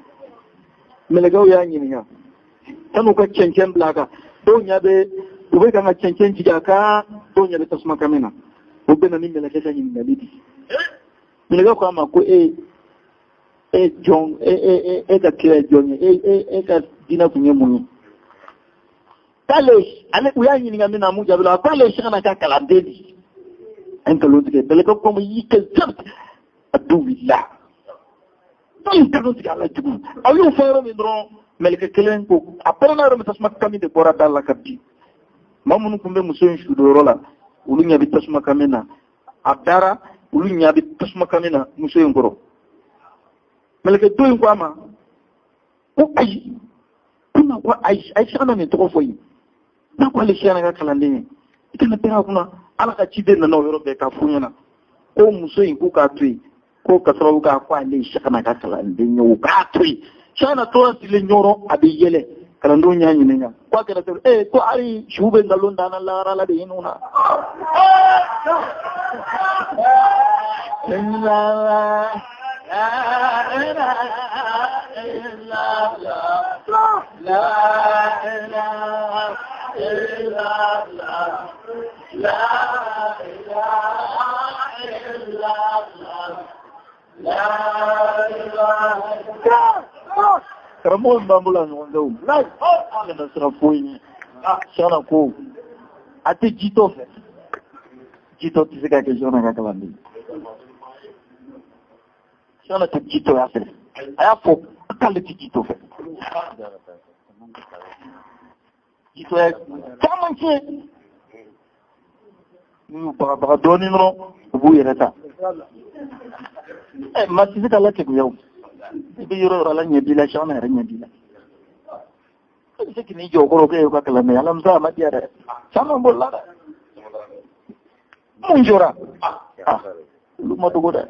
mɛlɛkɛw y'a ɲininka san'u ka cɛncɛn bila a kan. Dɔw ɲɛ bɛ U bɛ kan ka cɛncɛn jigin a kan, dɔw ɲɛ bɛ tasuma kami na. U bɛ na ni mɛlɛkɛ ka ɲininkali di. Mɛlɛkɛ ko a ma ko e e jɔn, e e e ka kira ye jɔn ye, e e e ka diinɛ kun ye mun ye? K'ale ale u y'a ɲininka min na, a m'u jaabi la, k'ale sɛgɛnna ka kalanden di. A ye nkalon tigɛ. Mɛlɛkɛ ko ma y'i kɛ zabt aduwila. N'o ye nkalon tigɛ, Ala jugu. Aw y'o fɔ yɔrɔ min dɔrɔn, mɛlɛkɛ kelen ko a pɛrɛnna yɔrɔ min, tasuma kami de bɔra da la ka bin. Maa minnu tun bɛ muso in sudonyɔrɔ la, olu ɲɛ bɛ tasuma kami na. A dara, olu ɲɛ bɛ tasuma kami na muso in kɔrɔ. Mɛlɛkɛ dɔ in ko a ma ko ayi, ko na ko ayi, a ye sɛgɛnna nin tɔgɔ fɔ yen n'a ko ale sɛgɛnna ka kalanden ye, i kana pɛrɛn a kunna. Ala ka ciden nana o yɔrɔ bɛɛ k'a f'u ɲɛna ko muso in k'u k'a to yen, ko ka sababu k'a ko ale ye sɛgɛnna ka kalanden ye, o k'a to yen. Sɛgɛnna tora sigilen ɲɔrɔ, a bɛ yɛlɛ. Kalandenw y'a ɲininka ko a kɛra cogo ee ko hali su bɛ nkalon da na lahara la de hinɛ na. Karamɔgɔ min b'an bolo a ɲɔgɔn tɛ o. An kana siran foyi ɲɛ. Sɛgɛnna ko a tɛ jitɔ fɛ. Jitɔ tɛ se ka kɛ sɛgɛnna ka kalanden. Sɛgɛnna tɛ jitɔya fɛ. A y'a fɔ k'ale tɛ jitɔ fɛ. Jitɔya caman tiɲɛ. N'u y'u bagabaga dɔɔnin dɔrɔn, u b'u yɛrɛ ta. Ɛ maa tɛ se ka Ala kegunya o. I bɛ yɔrɔ o yɔrɔ, Ala ɲɛ b'i la, sɛgɛnna yɛrɛ ɲɛ b'i la. E bɛ se k'i jɔ o kɔrɔ k'e y'u ka kalanden ye, alamisa a ma diya dɛ. Caman bolila dɛ. Mun jɔra? Ah, olu ma dogo dɛ.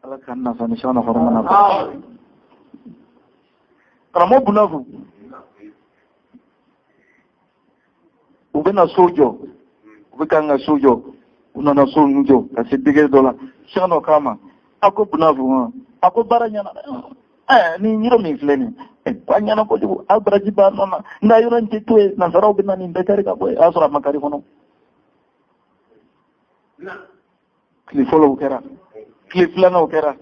Ala k'an nafa ni sɛgɛnna hɔrɔn na. Karamɔgɔ Bunafu, u bɛna so jɔ, u bɛ kan ka so jɔ, u nana so ninnu jɔ ka se degré dɔ la, sɛgɛnna k'a ma, a ko Bunafu, a ko baara ɲɛna dɛ. Ɛɛ nin yɔrɔ min filɛ nin ye, ko a ɲɛna kojugu, a baraji b'a nɔ na, nka yɔrɔ in tɛ to yen, nansaraw bɛ na nin bɛɛ kari ka bɔ yen. O y'a sɔrɔ a ma kari fɔlɔ. Tile fɔlɔ o kɛra, tile filanan o kɛra,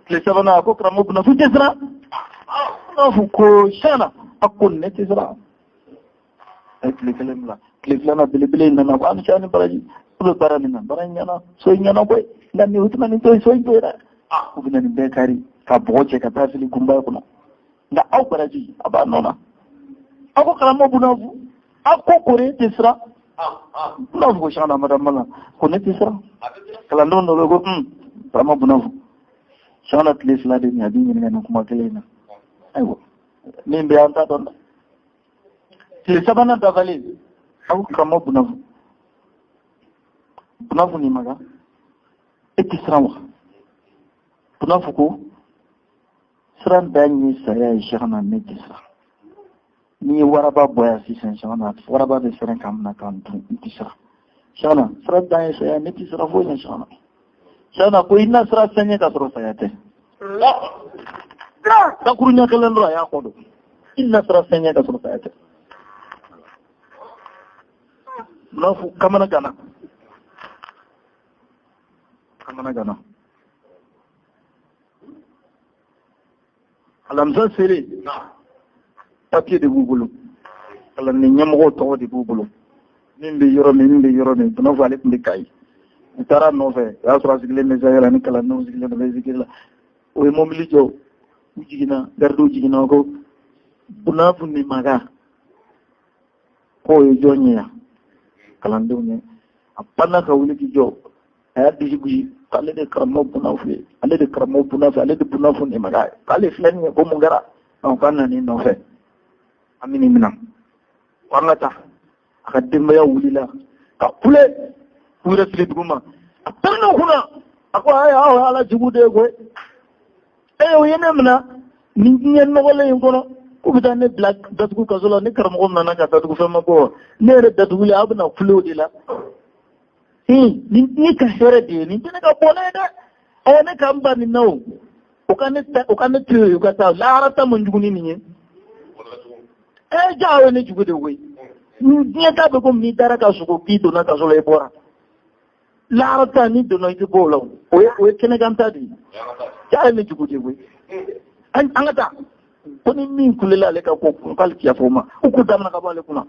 tile sabanan a ko karamɔgɔ Bunafu tɛ siran. Bunafu ko sɛgɛnna, a ko ne tɛ siran. A ye tile kelen bila, tile filanan belebele in nana ko a ni ce, a ni baraji, u bɛ baara min na, baara in ɲɛna, so in ɲɛna koyi, nka nin u tɛna nin to yen, so in to yen dɛ. U bɛna nin bɛɛ kari ka bɔgɔ cɛ ka taa fili kunba kɔnɔ, nka aw baraji a b'a nɔ na. A ko karamɔgɔ Bunafu, a ko kore tɛ siran. Bunafu ko sɛgɛnna amada mala ko ne tɛ siran. Kalandenw dɔ bɛ ko karamɔgɔ Bunafu, sɛgɛnna tile fila de nin a b'i ɲininka nin kuma kelen in na. Ayiwa, min bɛ an t'a dɔn dɛ. Tile sabanan dafalen, a ko karamɔgɔ Bunafu, Bunafu nin maga, e tɛ siran wa? Bunafu ko siran dan ye saya ye, sɛgɛnna ne tɛ siran. N'i ye waraba bɔ yan sisan, sɛgɛnna waraba bɛ siran k'an minɛ k'an dun, n tɛ siran. Sɛgɛnna siran dan ye saya, ne tɛ siran foyi la sɛgɛnna. Sɛgɛnna ko i na siran fɛn ɲɛ ka sɔrɔ saya tɛ. Dakuruɲɛ kelen dɔrɔn a y'a kɔ don. I na siran fɛn ɲɛ ka sɔrɔ saya tɛ. Bunafu kamana gana. Kamana gana. Alamisa selen, papiye de b'u bolo, kalanden ɲɛmɔgɔw tɔgɔ de b'u bolo, min bɛ yɔrɔ min, min bɛ yɔrɔ min. Bunafu ale tun bɛ Kayi. U taara a nɔfɛ, o y'a sɔrɔ a sigilen bɛ zawiya la ni kalandenw sigilen bɛ zikiri la. O ye mobili jɔ, u jiginna, garidiw jiginna, ko Bunafu ni maga, k'o ye jɔn ye yan? Kalandenw ye. A panna ka wuli k'i jɔ, a y'a disi gosi k'ale de karamɔgɔ Bunafu ye, ale de karamɔgɔ Bunafu, ale de Bunafu ni maga ye, k'ale filɛ nin ye. Ko mun kɛra? K'an nan'i nɔfɛ, an bɛ nin minɛ, ko an ka taa. A ka denbaya wulila ka kule k'u yɛrɛ fili dugu ma. A pɛrɛnna u kunna, a ko ayi, aw ye Ala jugu de ye koyi. Ee o ye ne minɛ nin diɲɛ nɔgɔlen in kɔnɔ, k'u bɛ taa ne bila datugu kaso la. Ne karamɔgɔ nana ka datugu fɛn ma bɔ ne yɛrɛ datugulen, aw bɛna kule o de la. Nin ne ka hɛrɛ de ye, nin tɛ ne ka bɔnɛ ye dɛ. Ɔ ne ka n ba nin na o, o ka ne ta, o ka ne to yen, o ka taa lahara ta man jugu ni nin ye. Ja o ye ne jugu de koyi. Diɲɛ ta bɛ komi n'i taara ka sogo k'i donna kaso la i bɔra. Lahara ta n'i donna i tɛ bɔ o la o. O ye kɛnɛkan ta de ye. Ja ye ne jugu de koyi. An ka taa. Ko ni min kulela ale ka ko kun k'ale ti yafa o ma. U k'u daminɛ ka bɔ ale kunna.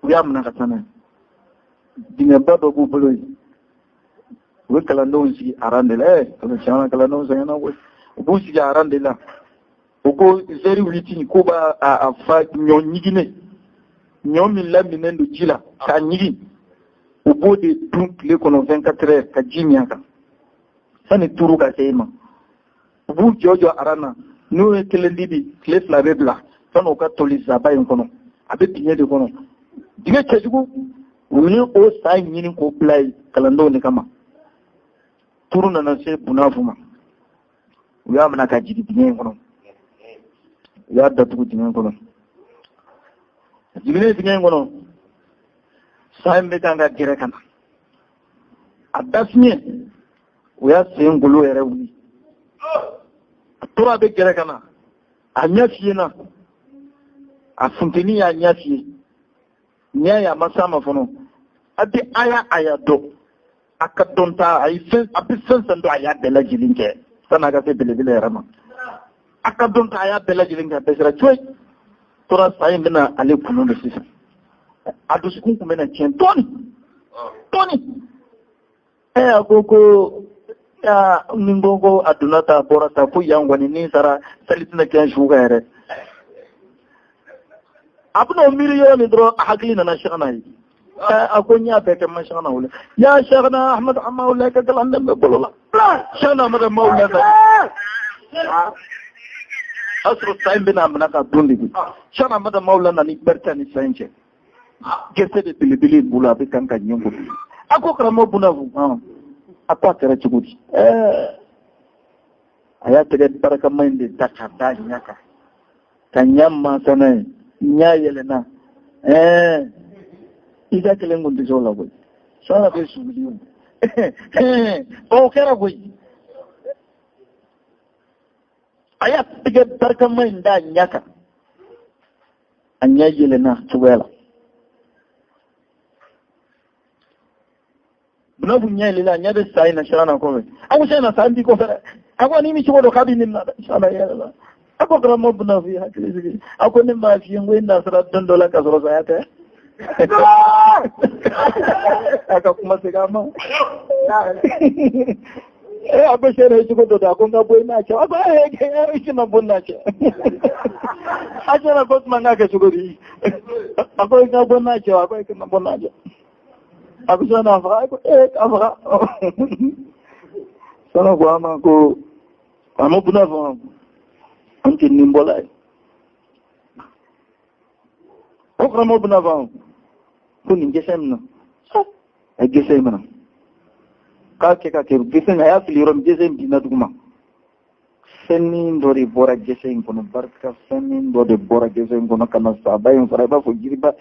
U y'a minɛ ka taa n'a ye. Dingɛba dɔ b'u bolo yen. U bɛ kalandenw sigi aran de la. Tiɲɛ na kalandenw sɛgɛnna koyi. U b'u sigi aran de la. U ko zɛri witi k'u b'a a fa ɲɔ ɲiginnen. Ɲɔ min laminen don ji la k'a ɲigin. U b'o de dun tile kɔnɔ 24 heures ka ji min a kan. Sani turu ka se e ma. U b'u jɔ jɔ aran na. N'u ye kelen di bi tile 2 bɛ bila sani u ka toli zaba in kɔnɔ. A bɛ dingɛ de kɔnɔ. Dingɛ cɛjugu. U ye o sa ɲini k'o bila yen kalandenw de kama. Turu nana se Bunafu ma. U y'a minɛ ka jigin dingɛ in kɔnɔ. U y'a datugu dingɛ in kɔnɔ. A jiginnen dingɛ in kɔnɔ, sa in bɛ kan ka gɛrɛ ka na. A dafiɲɛ, o y'a sen golo yɛrɛ wuli. A tora a bɛ gɛrɛ ka na. A ɲɛ fiyena. A funteni y'a ɲɛ fiye. N'i y'a ye a ma s'a ma fɔlɔ. A bɛ aya dɔn. A ka dɔn ta, a ye fɛn, a bɛ fɛn fɛn dɔn, a y'a bɛɛ lajɛlen kɛ. San'a ka se belebele yɛrɛ ma. A ka dɔn ta, a y'a bɛɛ lajɛlen kɛ, a dɛsɛra coyi. Tora sa in bɛna ale kunu de sisan. A dusukun tun bɛna tiɲɛ dɔɔni. Dɔɔni. A ko ko, ni ko ko a donna ta, a bɔra ta, ko yan kɔni ni sara sali tɛna kɛ n su kan yɛrɛ. A bɛna o miiri yɔrɔ min dɔrɔn, a hakili nana Cheikhna ye. A ko n y'a bɛɛ kɛ n ma Cheikhna wele. Ya Cheikhna Ahmad Hamawula ka kalanden bɛ bolo la. Cheikhna Ahmad Hamawula ka. A sɔrɔ sa in bɛna a minɛ ka dun de bi. Cheikhna Ahmad Hamawula nana ni barika ni sa in cɛ. Gɛsɛ de belebele in bolo a bɛ kan ka ɲɛ bolo. A ko karamɔgɔ Bunafu, a ko a kɛra cogo di? A y'a tɛgɛ barikama in de ta ka da ɲɛ kan. Ka ɲɛ masana ye. Ɲɛ yɛlɛnna. I ka kelen kun tɛ se o la koyi. Sɔnna bɛ suguli o. O kɛra koyi. A y'a tɛgɛ barikama in da ɲɛ kan. A ɲɛ yɛlɛnna cogoya la. Bunafu ɲɛ yɛlɛla, a ɲɛ bɛ sa in na Cheikhna kɔfɛ. A ko Cheikhna sa in b'i kɔfɛ dɛ. A ko n'i mi cogo dɔn k'a b'i nin na dɛ. Cheikhna yɛlɛla. A ko karamɔgɔ Bunafu i hakili sigi. A ko ne m'a f'i ye n ko i na sera don dɔ la k'a sɔrɔ saya tɛ. A ka kuma segin a ma. A ko Cheikhna ye cogo dɔ dɔn. A ko n ka bɔ i n'a cɛ. A ko i tɛna bɔ n n'a cɛ. A Cheikhna ko tuma n k'a kɛ cogo di? A ko i ka bɔ n n'a cɛ. A ko i kana bɔ n n'a cɛ. A ko Cheikhna a faga. A ko a faga. Cheikhna ko a ma ko a ma Bunafu an tɛ nin bɔla ye. Ko karamɔgɔ Bunafu ko nin gɛsɛ min na, a ye gɛsɛ in minɛ. K'a kɛ ka kɛ gɛsɛ in a y'a fili yɔrɔ min, gɛsɛ in binna duguma. Fɛnnin dɔ de bɔra gɛsɛ in kɔnɔ, barika fɛnnin dɔ de bɔra gɛsɛ in kɔnɔ ka na saba in fara i b'a fɔ jiriba.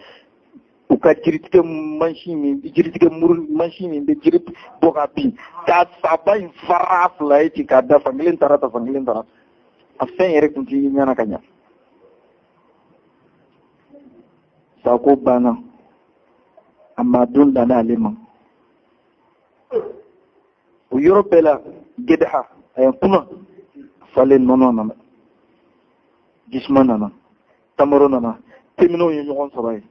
U ka jiritigɛ mansin min, jiritigɛ muru mansin min bɛ jiri bɔ ka bin, ka saba in fara fila ye ten k'a da fankelen taara ta fankelen taara. A fɛn yɛrɛ tun t'i ɲɛna ka ɲa. Sako banna. A ma dun danna ale ma. O yɔrɔ bɛɛ la, Gɛdɛha, a ye kunna. Falen nɔnɔ nana. Jisuma nana. Tamaro nana. Teminɛw ye ɲɔgɔn sɔrɔ yen.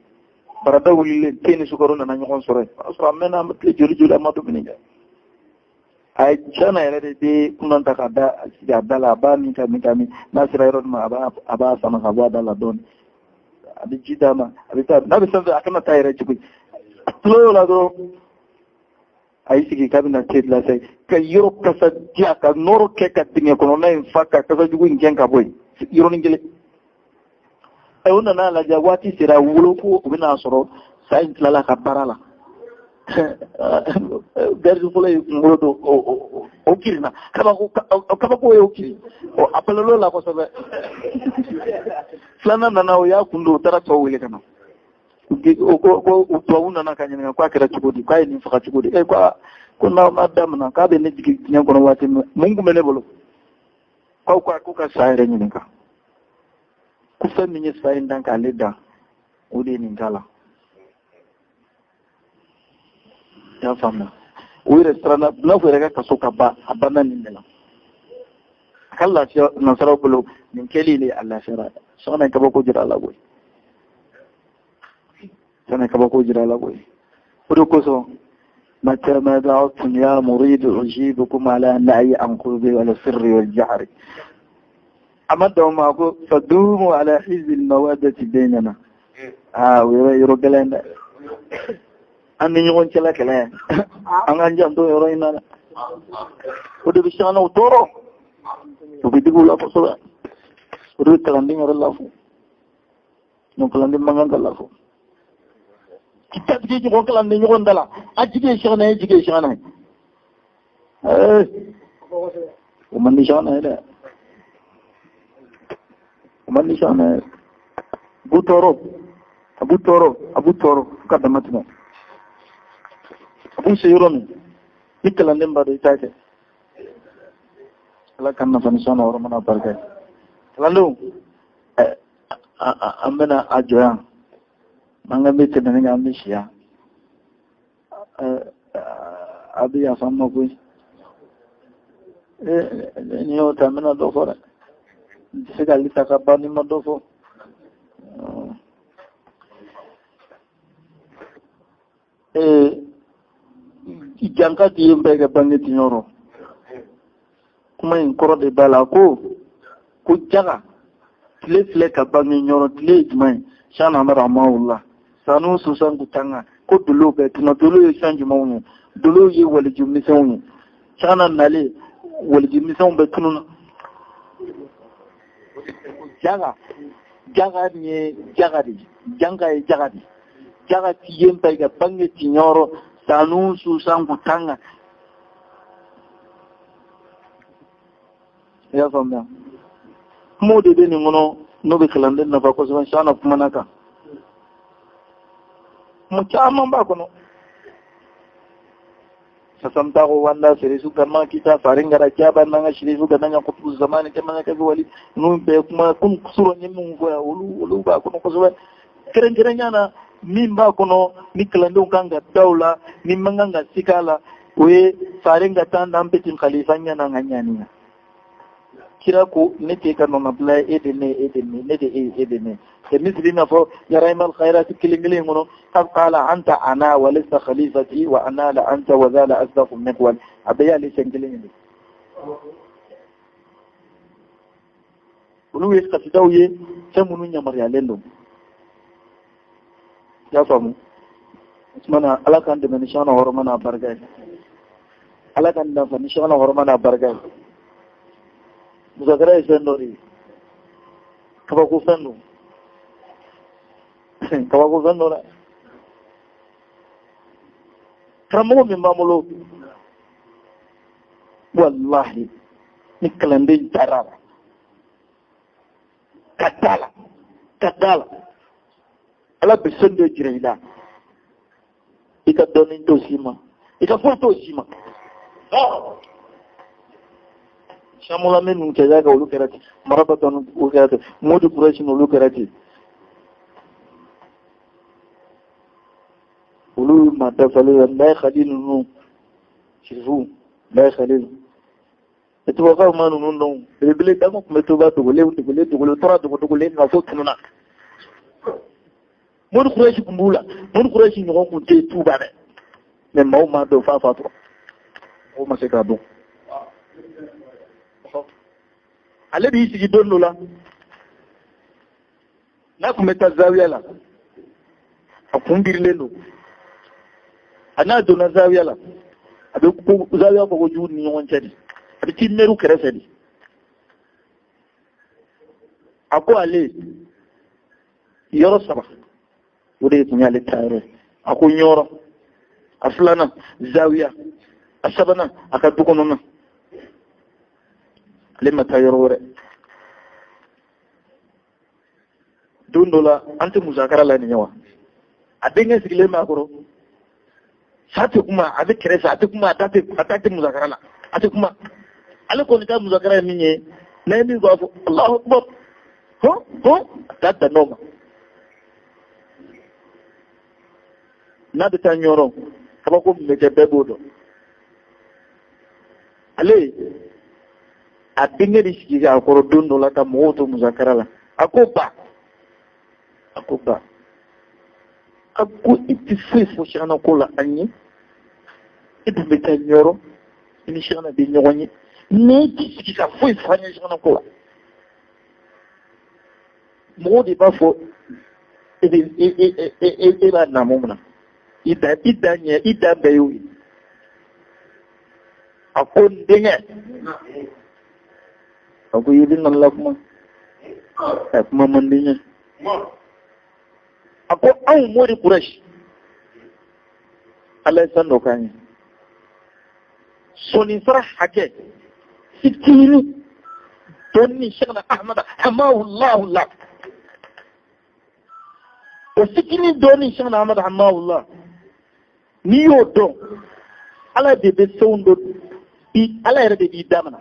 Barada wulilen, te ni sukaro nana ɲɔgɔn sɔrɔ yen. O y'a sɔrɔ a mɛnna, a ma tile joli joli, a ma dumuni kɛ. A ye Cheikhna yɛrɛ de bɛ kunna ta ka da sigi a da la, a b'a min ka min ka min. N'a sera yɔrɔ dɔ ma, a b'a sama ka bɔ a da la dɔɔnin. A bɛ ji d'a ma, a bɛ taa, n'a bɛ fɛn fɛn, a kana taa yɛrɛ cogo di. A tilala o la dɔrɔn, a y'i sigi k'a bɛna te dilan sisan. Ka yɔrɔ kasa diya, ka nɔrɔ kɛ ka dingɛ kɔnɔna in fa, ka kasa jugu in gɛn ka bɔ yen, yɔrɔnin kelen. O nana lajɛ, waati sera wolo ko u bɛna sɔrɔ sa in tilala ka baara la. Garidi fɔlɔ ye kunkolo don, o kirinna. Kabako y'o kirin. A balol'o la kosɛbɛ. Filanan nana, o y'a kun don, o taara tɔw wele ka na. O ko ko tubabu nana ka ɲininka k'a kɛra cogo di, k'a ye nin faga cogo di. Ko n'aw ma daminɛ k'a bɛ ne jigin diɲɛ kɔnɔ waati min, mun tun bɛ ne bolo? K'aw ko ka sa yɛrɛ ɲininka. Ko fɛn min ye sa in dan k'ale dan, O de ye nin k'a la. I y'a faamuya? O yɛrɛ siranna n'a fɔ yɛrɛ ka kaso ka ban, a banna nin de la. A ka lafiya nasaraw bolo, nin kɛli de a lafiyara. Sɔgɔma kabako jira a la koyi. Sɔgɔma kabako jira a la koyi. O de kosɔn متى ما دعوتم يا مريد أجيبكم على النهي عن قلبي ولا السر والجهر. أمدهم أقول فدوموا على حزب المودة بيننا. ويرو قلنا أن يقول كلا كلا أن أنجم دو يروينا ودي بيشانا وتورو وبيدقوا لا فصلا ودي كلاندين يرى الله فو نكلاندين مانغان الله فو kita jigi ko kalan ni ɲɔgɔn da la, a jigi ye sɛgɛnna ye, jigi ye sɛgɛnna ye. O man di sɛgɛnna ye dɛ, o man di sɛgɛnna ye. A b'u tɔɔrɔ, a b'u tɔɔrɔ, a b'u tɔɔrɔ fo ka dama tɛmɛ. A b'u se yɔrɔ min, ni kalanden b'a dɔn i t'a kɛ. Ala k'an nafa ni sɔnna yɔrɔ mana barika ye. Kalandenw, an bɛna a jɔ yan. An ka bɛ tɛmɛni kɛ, an bɛ si yan. A bɛ yafa n ma koyi. N'i y'o ta, n bɛna dɔ fɔ dɛ. N tɛ se ka lita ka ban ni ma dɔ fɔ. Janka ti yen bɛɛ ka bange ti yɔrɔ. Kuma in kɔrɔ de b'a la ko jaga tile filɛ ka bange yɔrɔ, tile ye jumɛn ye? Sani an bɛ maaw la. Sanu susan kutanga ko dolo bɛɛ tuma dolo ye fɛn jumɛnw ye? Dolo ye waliju misɛnw ye. Sani nalen waliju misɛnw bɛ tunun na. Jaga jaga nin ye jaga de ye, janka ye jaga de ye. Jaga ti yen bɛɛ ka bange ti yɔrɔ sanu susan kutanga. I y'a faamuya? Kumaw de bɛ nin kɔnɔ n'o bɛ kalanden nafa kosɛbɛ. Sani kumana kan. Kuma caman b'a kɔnɔ. Sasamtago wanda sirisu kama kita faringara jaba nanga shirisu kananga kutu zamani kama kazi wali ninnu bɛɛ kuma kun sɔrɔ ni mun fɔ yan, olu b'a kɔnɔ kosɛbɛ. Kɛrɛnkɛrɛnya na min b'a kɔnɔ ni kalandenw kan ka da o la, ni man kan ka sika la, o ye faringa tan n'an bɛ tin khalifa ɲɛna ka ɲani na. Kira ko ne t'e ka nɔnabila ye, e de ne, e de ne, ne de e, e de ne. Ka misiri n'a fɔ yaraimal khairati kelen kelen in kɔnɔ, k'a qala anta ana wa laysa khalifati wa ana la anta wa zala asdaqu miqwal. A bɛɛ y'ale fɛn kelen de. Olu ye kasidaw ye, fɛn minnu yamaruyalen don. I y'a faamu? Usumana, Ala k'an dɛmɛ ni sɔnna hɔrɔma n'a barika ye. Ala k'an nafa ni sɔnna hɔrɔma n'a barika ye. Musakara ye fɛn dɔ de ye, kabako fɛn don, kabako fɛn dɔ dɛ. Karamɔgɔ min b'an bolo, walahi ni kalanden taara la ka da la, ka da la, Ala bɛ fɛn dɔ jira i la, i ka dɔnni t'o si ma, i ka foyi t'o si ma. Samula minnu kɛ ka olu kɛra ten, maraba tɔnu olu kɛra ten, Modi Kurɛsi olu kɛra ten. Olu ma dafalen la, Layi Khalil ninnu, Sirifu, Layi Khalil. Tubabukaw ma ninnu dɔn, belebele danko tun bɛ toba dogolen, dogolen, dogolen, tora dogo dogolen nka fo tununna. Modi Kurɛsi tun b'u la, Modi Kurɛsi ɲɔgɔn tun tɛ tuba dɛ. Mɛ maaw m'a dɔn f'a fatura. Mɔgɔw ma se k'a dɔn. Ale b'i sigi don dɔ la, n'a tun bɛ taa zawiya la, a kun birilen don. A n'a donna zawiya la, a bɛ ko zawiya kɔgɔjugu ni ɲɔgɔn cɛ de, a bɛ t'i mɛriw kɛrɛfɛ de. A ko ale yɔrɔ saba, o de tun y'ale ta yɔrɔ ye. A ko ɲɔrɔ, a filanan zawiya, a sabanan a ka du kɔnɔna. Ale ma taa yɔrɔ wɛrɛ. Don dɔ la, an tɛ musakara la nin ye wa? A denkɛ sigilen b'a kɔrɔ, sa tɛ kuma, a bɛ kɛrɛfɛ, a tɛ kuma, a ta tɛ musakara la, a tɛ kuma. Ale kɔni ka musakara ye min ye, n'a ye min fɔ, a fɔ Alahu akibaru, hɔn hɔn, a t'a dan n'o ma. N'a bɛ taa Ɲɔrɔ, kabako min bɛ kɛ, bɛɛ b'o dɔn. Ale a denkɛ de sigi a kɔrɔ don dɔ la ka mɔgɔw to musakara la. A ko ba, a ko ba, a ko i tɛ foyi fɔ Sɛkina ko la an ye. E dun bɛ taa Ɲɔrɔ, i ni Sɛkina bɛ ɲɔgɔn ye, mais i tɛ sigi ka foyi fɔ an ye Sɛkina ko la. Mɔgɔw de b'a fɔ e bɛ e e e e b'a naamu mun na, i da i da ɲɛ i da bɛɛ y'o ye. A ko n denkɛ, a ko i bɛ na la kuma, a kuma man di n ye. A ko anw mori Kurɛsi, Ala ye fɛn dɔ k'an ye, sɔnni sara hakɛ fitinin dɔnni Sɛkina Ahmada hamahullahu la, o fitinin dɔnni Sɛkina Ahmada hamahullah, n'i y'o dɔn, Ala de bɛ fɛnw dɔ i Ala yɛrɛ de b'i damina.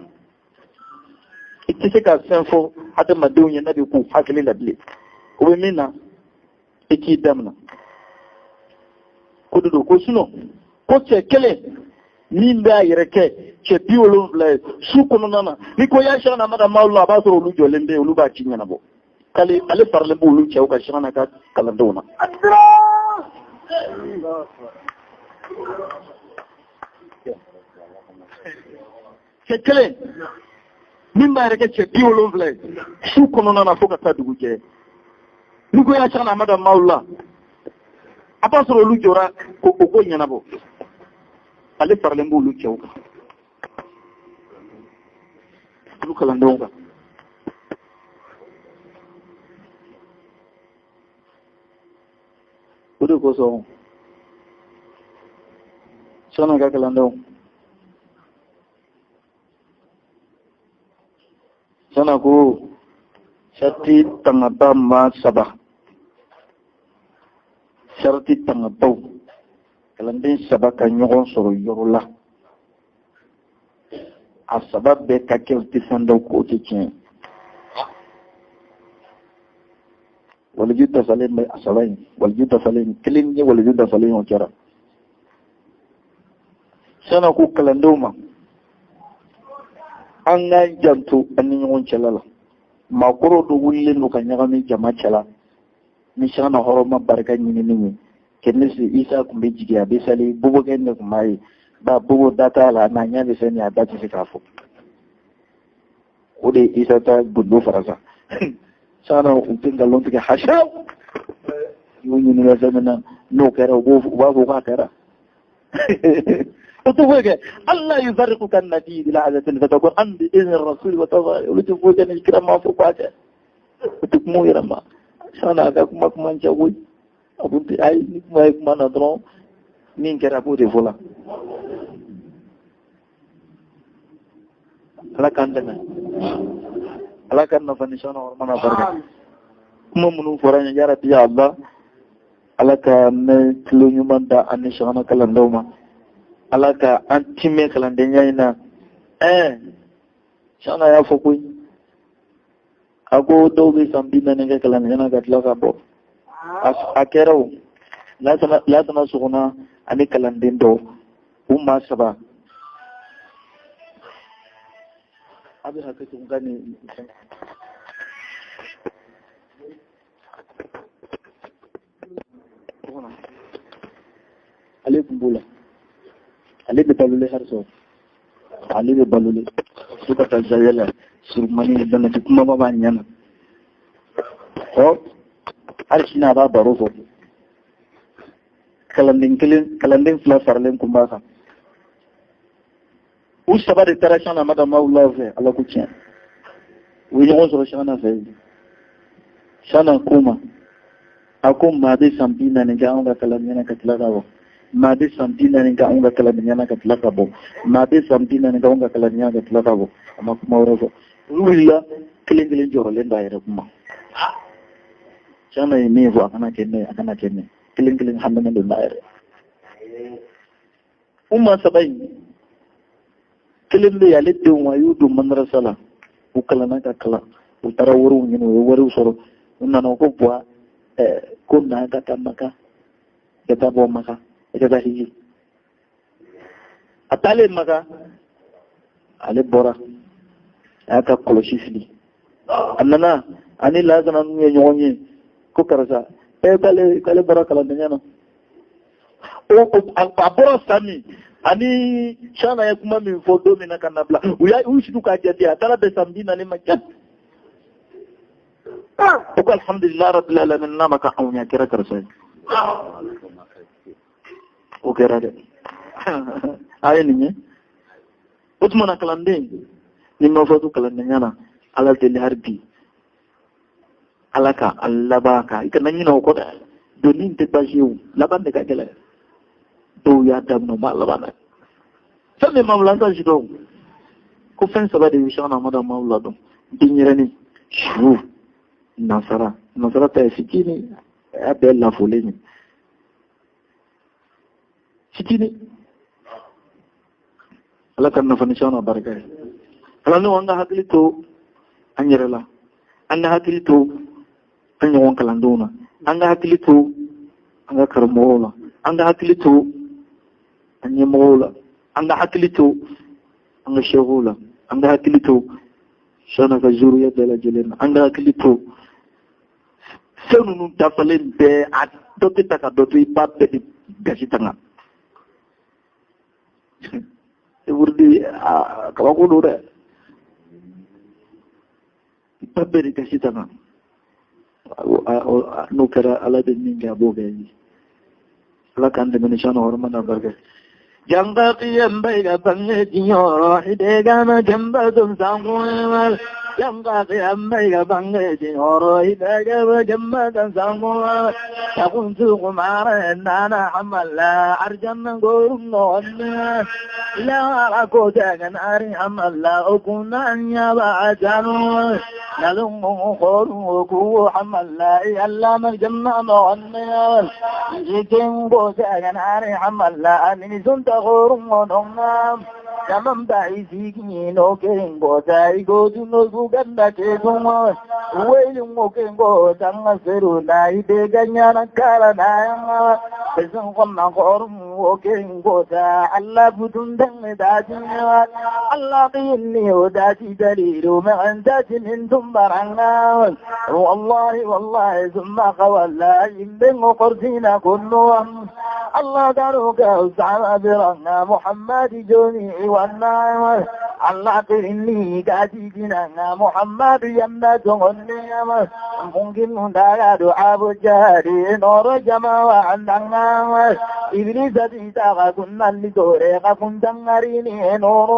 I tɛ se ka fɛn fɔ adamadenw ye n'a bɛ k'u hakili la bilen. O bɛ min na, i k'i damina. Ko de don ko sinɔn ko cɛ kelen min bɛ a yɛrɛ kɛ cɛ 70 ye su kɔnɔna na, ni ko ya Sɛkina Ahmada hamahullah, a b'a sɔrɔ olu jɔlen bɛ yen, olu b'a ci ɲɛnabɔ. K'ale ale faralen b'olu cɛw kan Sɛkina ka kalandenw na. Cɛ kelen min b'a yɛrɛ kɛ cɛ 70 ye su kɔnɔna na fo ka taa dugu jɛ, ni ko ya Sɛkina Ahmada hamahullah, a b'a sɔrɔ olu jɔra ko o ko ɲɛnabɔ. Ale faralen b'olu cɛw kan, olu kalandenw kan. O de kosɔn Sɛkina ka kalandenw, Sɛkina ko sarati tangaba maa saba, sarati tangabaw, kalanden saba ka ɲɔgɔn sɔrɔ yɔrɔ la, a saba bɛɛ ka kɛ u tɛ fɛn dɔn k'o tɛ tiɲɛ ye. Waliju dafalen bɛ a saba in, waliju dafalen kelen ye, waliju dafalen o kɛra. Sɛkina ko kalandenw ma, an k'an janto an ni ɲɔgɔn cɛla la. Maakɔrɔw dɔ wulilen don ka ɲagami jama cɛla ni Sɛkina hɔrɔma barika ɲinini ye. Kɛnɛsi Isa tun bɛ jigin, a bɛ sali, bobokɛ de tun b'a ye ba bobo da t'a la, n'a ɲɛ bɛ fɛn min, a da tɛ se k'a fɔ. O de ye Isa ta gundo fara sa. Sɛkina u tɛ nkalon tigɛ hasa, y'u ɲininka fɛn min na, n'o kɛra, u b'a fɔ k'a kɛra. O tɛ foyi kɛ. Allah yufarriquka an-nabi bi lahzatin fatakun an bi izni rasuli wa tawba. Olu tɛ foyi kɛ ni kira ma fɔ k'a kɛ. O tɛ kuma u yɛrɛ ma. Sɛkina a ka kuma kuma cɛ koyi. A kun tɛ ayi, ni kuma ye kuma na dɔrɔn, min kɛra a b'o de fɔ la. Ala k'an dɛmɛ, Ala ka nafa ni Sɛkina hɔrɔma n'a barika. Kuma minnu fɔra an ye, yarabi ya Allah, Ala ka mɛn tulo ɲuman da an ni Sɛkina kalandenw ma. Ala ka an timɛ kalandenya in na. Sɛkina y'a fɔ koyi, a ko dɔw bɛ san 40 kɛ kalandenya na ka tila ka bɔ. A kɛra o Lasana Sogona ani kalanden dɔw, u maa saba. A bɛ hakɛ to n ka nin fɛn. Ale tun b'o la, ale bɛ balolen hali sɔrɔ, ale bɛ balolen fo ka taa zawiya la. Surumani danati kumaba b'a ɲɛ na. Ɔ hali sini a b'a baro fɔ. Kalanden kelen, kalanden fila faralen kun b'a kan. U saba de taara Sɛkina Ahmada hamahullah fɛ. Ala ko tiɲɛ, u ye ɲɔgɔn sɔrɔ Sɛkina fɛ yen. Sɛkina ko ma, a ko maa bɛ san 40 kɛ anw ka kalandenya na ka tila ka bɔ, maa bɛ san 40 kɛ anw ka kalandenya na ka tila ka bɔ, maa bɛ san 40 kɛ anw ka kalandenya na ka tila ka bɔ. A ma kuma wɛrɛ fɔ. Olu wulila kelen kelen, jɔrɔlen don a yɛrɛ kuma. Sɛkina ye min fɔ, a kana kɛ ne ye, a kana kɛ ne ye. Kelen kelen haminen don n'a yɛrɛ. U maa saba in, kelen bɛ yen, ale denw a y'u don madarasa la, u kalanna ka kalan, u taara wariw ɲini, u ye wariw sɔrɔ, u nana, u ko buwa ko na ka taa Maka. I ka taa bɔ Maka, i ka taa hiji. A taalen Maka, ale bɔra, a y'a ka kɔlɔsi fili. A nana, ani Lazana ninnu ye ɲɔgɔn ye, ko karisa, k'ale bɔra kalandenya na. A bɔra san min, ani Shana ye kuma min fɔ don min na ka na bila, u y'a u sidu k'a jate, a taara bɛn san 40 ma jate. O ko alhamdulilah rabbil alamin, n'a ma ka anw ye, a kɛra karisa ye. O kɛra dɛ. A ye nin ye. O tuma na kalanden, ni ma fatu kalandenya na, Ala deli hali bi. Ala ka a laban kan, i kana ɲinɛ o kɔ dɛ. Donni tɛ baasi ye o, laban de ka gɛlɛn. Dɔw y'a daminɛ, u m'a laban dɛ. Fɛn min ma wula, an t'a si dɔn. Ko fɛn saba de bɛ Shana Amadu ma wula dɔn. Denyɛrɛnin, su, nasara. Nasara ta ye fitinin, a y'a bɛɛ lafolen ye. Fitinin. Ala ka nafa ni Shana barika ye. Kalandenw, an ka hakili to an yɛrɛ la. An ka hakili to an ɲɔgɔn kalandenw na. An ka hakili to an ka karamɔgɔw la. An ka hakili to an ɲɛmɔgɔw la. An ka hakili to an ka sɛkiw la. An ka hakili to Shana ka zuruya bɛɛ lajɛlen na. An ka hakili to fɛn ninnu dafalen bɛɛ, a dɔ tɛ ta ka dɔ to, i b'a bɛɛ de gasi tanga. Wurudi a kabako don dɛ. I b'a bɛɛ de gasi tanga. N'o kɛra, Ala bɛ min kɛ, a b'o kɛ ye. Ala k'an dɛmɛ ni Shana hɔrɔma n'a barika. Jangaqiyam bayga bange dinyoro hidegana jamba dum sanguwal. Jangaqiyam bayga bange dinyoro hidegana jamba dum sanguwal. Takuntu kumara nana hamalla arjanna gorum nonna. La rakodagan ari hamalla ukuna nyaba ajanu. Nalum khoru ku hamalla yalla marjanna nonna. Jitin godagan ari hamalla ani sunta غرم ونغم كمن بعيسيكي نوكين بوتاي قوتو نوكو كندا كيسوما ويل موكين بوتا نسرو ناي ديغنيا نكالا نايما بسن قمنا غرم وكين بوتا الله بدون دم داتي الله قيني وداتي دليل ما انتات من تنبرنا والله والله ثم قولا يمبن قرسينا كلهم الله داروك وسعى برنا محمد جوني والنعم الله قرني قاتينا محمد يمنا تغني ممكن دارا دعاء جاري نور جماعة عندنا إبليس تيتا كنا لدوري كنت نريني نور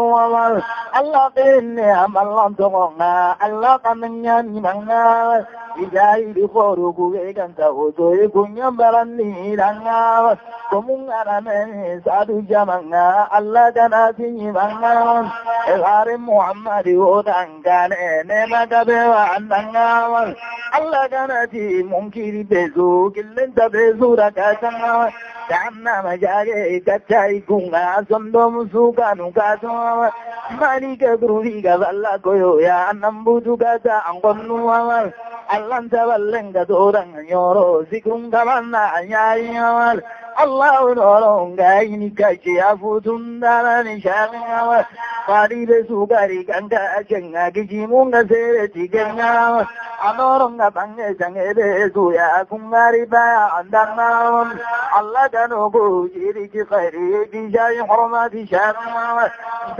الله قرني أم الله تغنى الله قمني منا إجاي خروج كنت أوتوي كنيا برني لنا كمون أنا من سادو جمعنا الله جناتي منا الهار محمد ودان كان نما كبوا عندنا الله جناتي ممكن بزو كل انت بزو ركعتنا تعنا مجاري كتاي كونا صندوم سوكا نكاتو مالك غروي غلا كويو يا نمبوتو كاتا انقنوا الله تبلن كدورن يورو ذكرن كمنا يا الله نورون غايني كاجي افوتون دارني شاغوا قاري بسوغاري كانكا اجنغا كيجيمونغا سيرتي كنغا انورونغا بانغ جانغ بسويا كونغاري با اندانا الله دانوغو جيري خيري دي جاي حرماتي شاغوا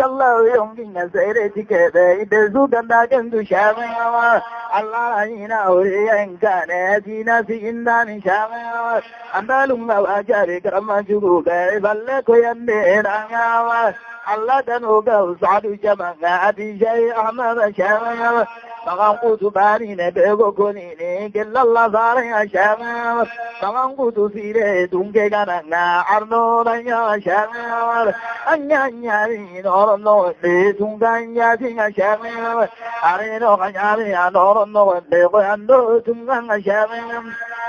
الله يوم سيرتي كبي بسوغندا كندو شاغوا الله ينا وريان كان دينا في اندان شاغوا اندالونغا واجاري كرما جوغا بلكو يمبينا الله دنوغا سعد جمعنا أبي جاي أحمد شاغوا فغنقوت بارين بيغو كونيني كل الله صاري شاغوا فغنقوت سيري دونك غانا عرنو دنيا شاغوا أنيا نياري نور نور دونك نياري شاغوا أرينو غنياري نور نور دونك دونك شاغوا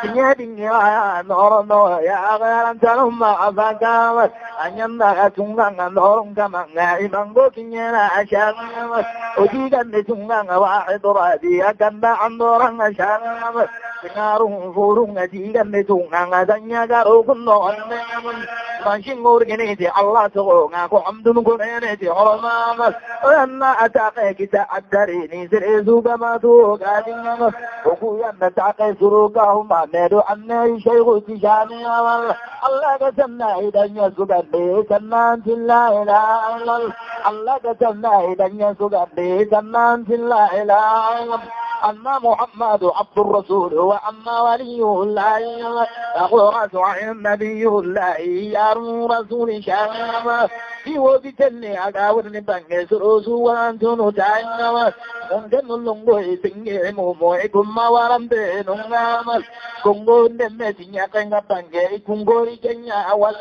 نياري نور نور يا غير تنم أفكار أنيا دونك نور كما إيمانغو كنيا شاغوا وجيغان دونك واحد رادي أكن عندورن شاغوا أما محمد عبد الرسول وأما ولي الله أقول النبي الله يا رسول شام في وبتني أقاور بنك سروس وأنتم تعلم ممكن اللونغوي سنجي مومويكم ما ورم بينهم كونغو نمتي كنغا بنك كونغوري كنيا أول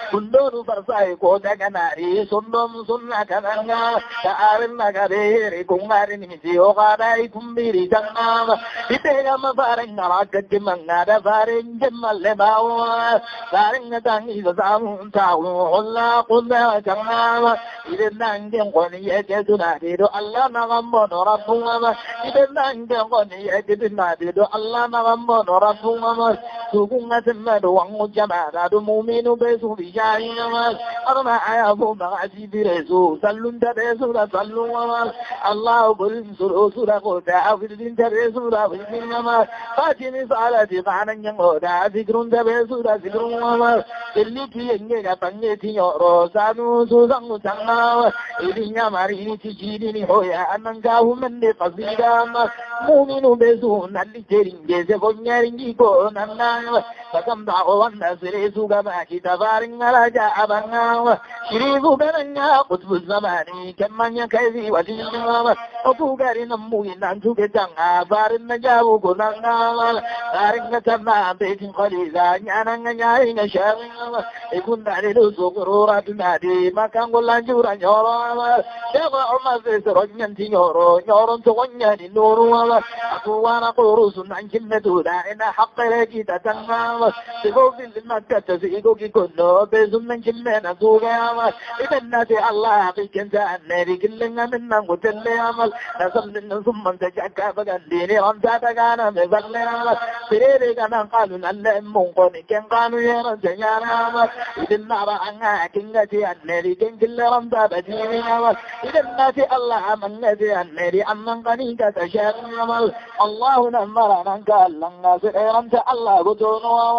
Kunduru farsai kota kanari sundum sunna kananga taarin nagareri kungari nimiti ogarai kumbiri janga itega mafarin narakati mangada farin jamalle bawa farin tangi zamu tawu holla qunda janga idenangen qoni yeke dunadido Allah nagambo rabbunga idenangen qoni yeke dunadido Allah nagambo rabbunga sugunga temadu wangu jamada du mu'minu besu الله بالسرسورة قوتا في تبسورة في النما فاتني صالتي قانا ينقودا ذكر تبسورة ذكر وما اللي تيجي بنتي يورو سانو سوزان سانا إذن ماريني تجيني هويا أنكاه من قصيدة مؤمن بسون اللي ترينجي سفنيرنجي كوننا فكم دعوة الناس سوغا كتابارن على جاء بنا شريف بنا قطب الزمان كمن يكذي ولينا أبوغاري نموي نانتو كتانا فارن جاو كنانا فارن تما بيت خليزا نانا ناينا شاغنا يكون على سقرورة نادي ما كان قلنا جورا نورا شاغ عمر في سرنيا تنورو نورا تغنيا نورو أقوانا قروس عن كلمة دائنا حق لك تتنا سيقول في المكة تسيقو كله بزمن كلنا سوقا إذا نادي الله كنت النبي كلنا منا قتل عمل نصل ثم تجعك فقال رمزة كان مبلنا سريري كان قالوا أن منقن كان قالوا يا رجال إذا نرى أن كنتي النبي كن كل رمزة بدينا إذا نادي الله من نادي النبي أمن قنيك تشاء الله نمر من قال لنا رمزة الله قتلوا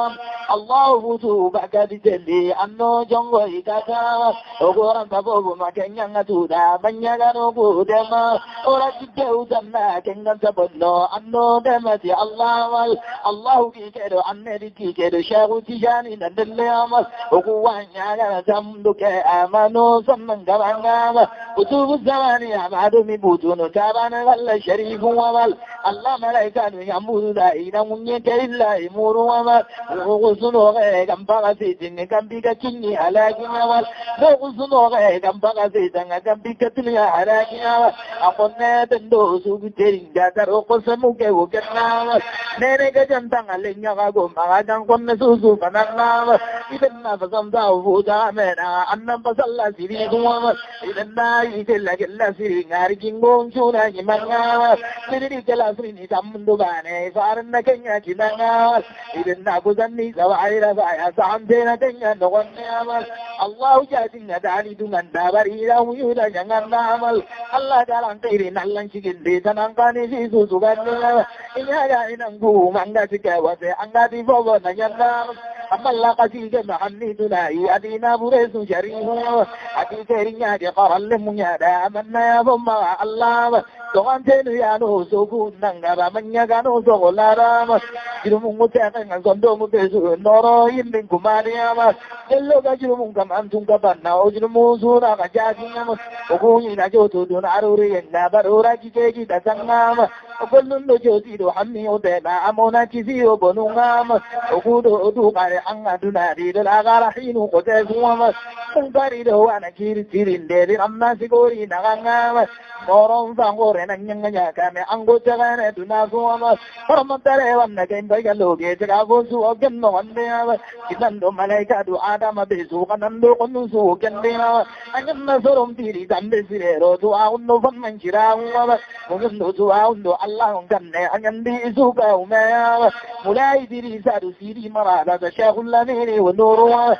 الله فتو بعد تلي أنو جنگوي كاكا وقران تبوب ما كان ينتودا من يغنو قدما ورجو تما كان تبلو أنو دمتي الله الله كيكرو أنري كيكرو شاغو تجاني ندليام وقوان يا تملك آمنو سمن كبانا كتب الزمان يا بعد مبوتون تابان غل شريف ومال الله ملائكة يمود دائنا من إلا يمور ومال وغسل وغير كم بغسيتين كم بك كني على جمال وغسل وغير كم بغسيتين كم بك تليا على جمال أقولنا تندوس وبترين جاتر وقسمك وكنا نرجع جنتان علينا غاقوم أغاقان قلنا سوسو فنرنا إذا فصمتا وفوتا منا أنم فصلى سيريكم إذا ما يتلا كلا سيرين أرجين قوم شونا جمانا سيري كلا سيرين تامندو باني فارنا كنيا كنا إذا نابوزني سواعي رفايا سامتنا كنيا نغني عمل الله جاتنا داني دونان دابري لا يودا جنان عمل الله تعالى تيري نالان شكين دي تنانقاني في سوسو غني إنها جاينانكو مانغا سكاوسي أنغا دي فوغو نجنان أما الله قسيك محمد لا أدينا بريس شريف أدي كيرين يا قرال لمنيا أمنا يا بما الله 동안테는 야노 소구 난가바 만야가노 소골라라마 지루문고 태양은 건도무 배수 너로 있는 구마리야마 젤로가 지루문가 만둥가 반나 오지루무 소라가 자징야마 오공이나 조도돈 아루리 나바로라 기계기 다상나마 오kol룬도 조지도 함미오데나 아모나 기지오 보농아마 오구도 오두가레 앙아두나리를 아가라히누 고대구아마 콩가리도 와나 기리티린데리 암나시고리 나강아마 노론상고레 Renanga Kame Ango Tagare to Nazuama, Hormatare and again by Galoge, Tagavosu, Geno and Dea, Kitando Malaika to Adama Bezu, and Konusu, Kendea, and Nazorum Tiri, and Desirero to Auno van Manchira, Mundo to Aundo, Allah, and the Izuka, Mulai Dirisa to Siri Marada, the Shahul Lamiri, Noro.